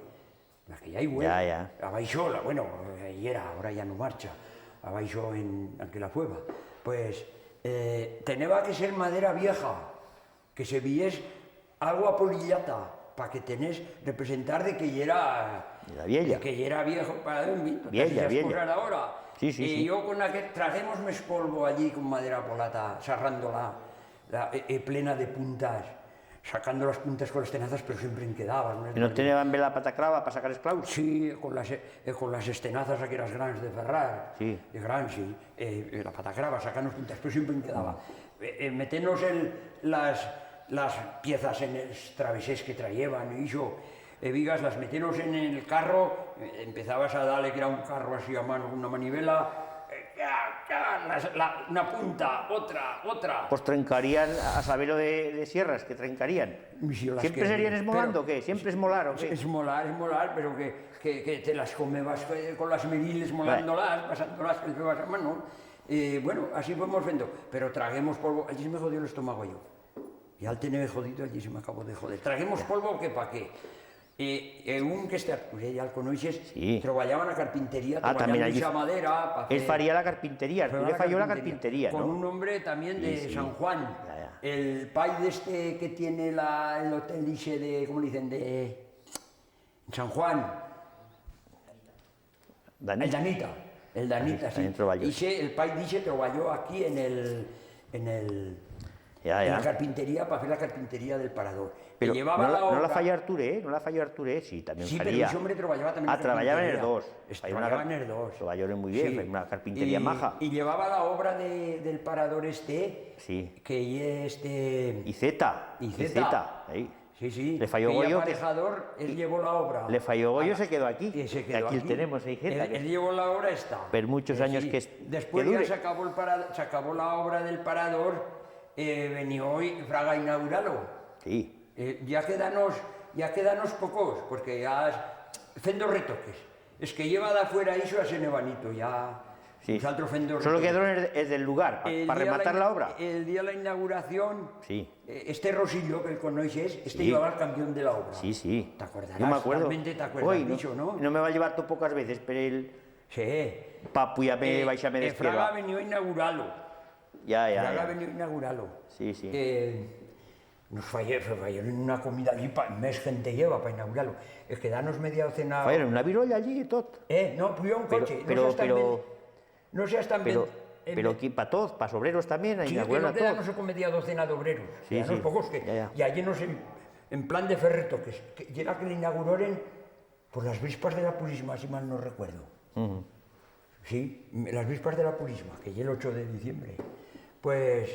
La que ya i hue. Ya, ya. Abaixo, la, bueno, eh, yera, ahora ya no marcha. Abaixo en, anque la fueba. Pues, eh, teneba que ser madera vieja, que se vies algo apolillata, pa que tenés representar de que yera... Yera viella. De que yera viejo, pa, en fin, totas esas cosas d'ahora. Sí, sí, sí. Y yo con aquel, trajemos mes polvo allí con madera polata, sarrándola, la, e, e plena de puntas, sacando las puntas con las tenazas, pero siempre en quedaba, ¿no? Y no teneban bela patacrava pa sacar es claus? Sí, con las, eh, con las estenazas aqueras grans de ferrar. Sí. De grans, sí. Eh, eh, la patacrava, sacando las puntas, pero siempre en quedaba. Eh, eh, meternos el, las, las piezas en els travesers que trayeban, y ixo, e vigas, las meternos en el carro, eh, empezabas a dar-le, que yera un carro así a mano, con una manivela, eh, clac, ah, la, la, una punta, otra, otra. Pues trencarían, a saber lo de, de sierras, que trencarían. Y si las... ¿Siempre que, serían esmolando o qué? ¿Siempre esmolar o qué? Esmolar, esmolar, pero que, que, que te las comebas, eh, con las meriles, esmolándolas, pasándolas, que te vas a mano. Eh, bueno, así fuimos fendo, pero traguemos polvo, allí se me jodió el estómago yo. Ya el tener jodido, allí se me acabó de joder. Traguemos polvo que pa qué. Eh, eh, un que este, pues, ya el conoixes, sí, troballaba en la carpintería, ah, troballaba también allí mucha madera, pa... Él faría la carpintería, tú le fayó la carpintería, ¿no? Con un hombre también de San Juan, el pai de este que tiene la, el hotel ixe de, ¿cómo le dicen? De San Juan. Danita. El Danita, el Danita, sí. También troballó. Ixe, el pai d'ixe troballó aquí en el, en el, en la carpintería, pa fer la carpintería del parador. Pero no la fayó Artur, ¿eh? No la fayó Artur, ¿eh? Sí, también faría. Sí, pero ese hombre troballaba también en la carpintería. Ah, troballaba en es dos. Troballaba en es dos. Troballaron muy bien, fue una carpintería maja. Y llevaba la obra de, del parador este, que ye este... Iceta. Iceta. Iceta, ahí. Sí, sí. Le fayó Goyo que... aparejador, él llevó la obra. Le fayó Goyo, se quedó aquí. Y se quedó aquí. Aquí el tenemos, ahí, gente. Él, él llevó la obra esta. Per muchos anyos que es-, que dure. Después ya se acabó el para-, se acabó la obra del parador, eh, venió hoy Fraga a inaugurar-lo. Sí. Eh, ya quedanos, ya quedanos pocos, porque ya es, fendo retoques. Es que lleva d'afuera ixo a Senebanito, ya... Sí. Nosaltros fendo retoques. Solo quedaron es, es del lugar, pa, pa rematar la obra. El día la inauguración, sí, eh, este Rosillo, que el conoixes, este llevaba el cambión de la obra. Sí, sí. Yo me acuerdo. Talmente t'acuerdas d'iso, no? Oi, no, no me va llevar tan pocas veces, pero el... Sí. Pa puyar-me, eh, baixar-me de Fraga venió a inaugurar-lo. Ya, ya, ya. Fraga venió a inaugurar-lo. Sí, sí. Eh, Nos faye-, fe-, fayeron una comida allí, pa, mes gente lleva pa inaugurar-lo. Es que danos media docena. Fayeron una virolla allí y tot. Eh, no, puyó un coche, no seas tan ben-, no seas tan ben-, pero, eh, pero aquí pa toz, pa obreros también, sí, inauguraron a toz. Quedamos con media docena d'obreros, sí, quedamos pocos que, ya, ya, y allí nos en, en plan de fer retoques, que yera que le inauguroren por las vispas de la Purisma, si mal no recuerdo. Sí, las vispas de la Purisma, que ye el ocho de diciembre. Pues,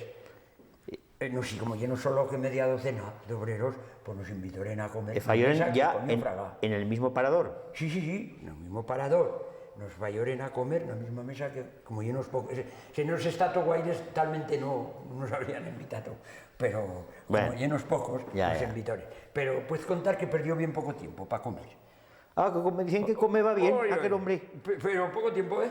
eh, no sé, como ye no solo que media docena d'obreros, pues nos invitoren a comer. E fayoren ya en, en el mismo parador. Sí, sí, sí, en el mismo parador. Nos fayoren a comer en la misma mesa que, como ye nos pocos, se, se nos está toguaires, talmente no, no nos habrían invitado, pero como ye nos pocos, nos invitoren. Pero puez contar que perdió bien poco tiempo pa comer. Ah, que come-, dicen que comeba bien aquel hombre. Pe-, pero poco tiempo, ¿eh?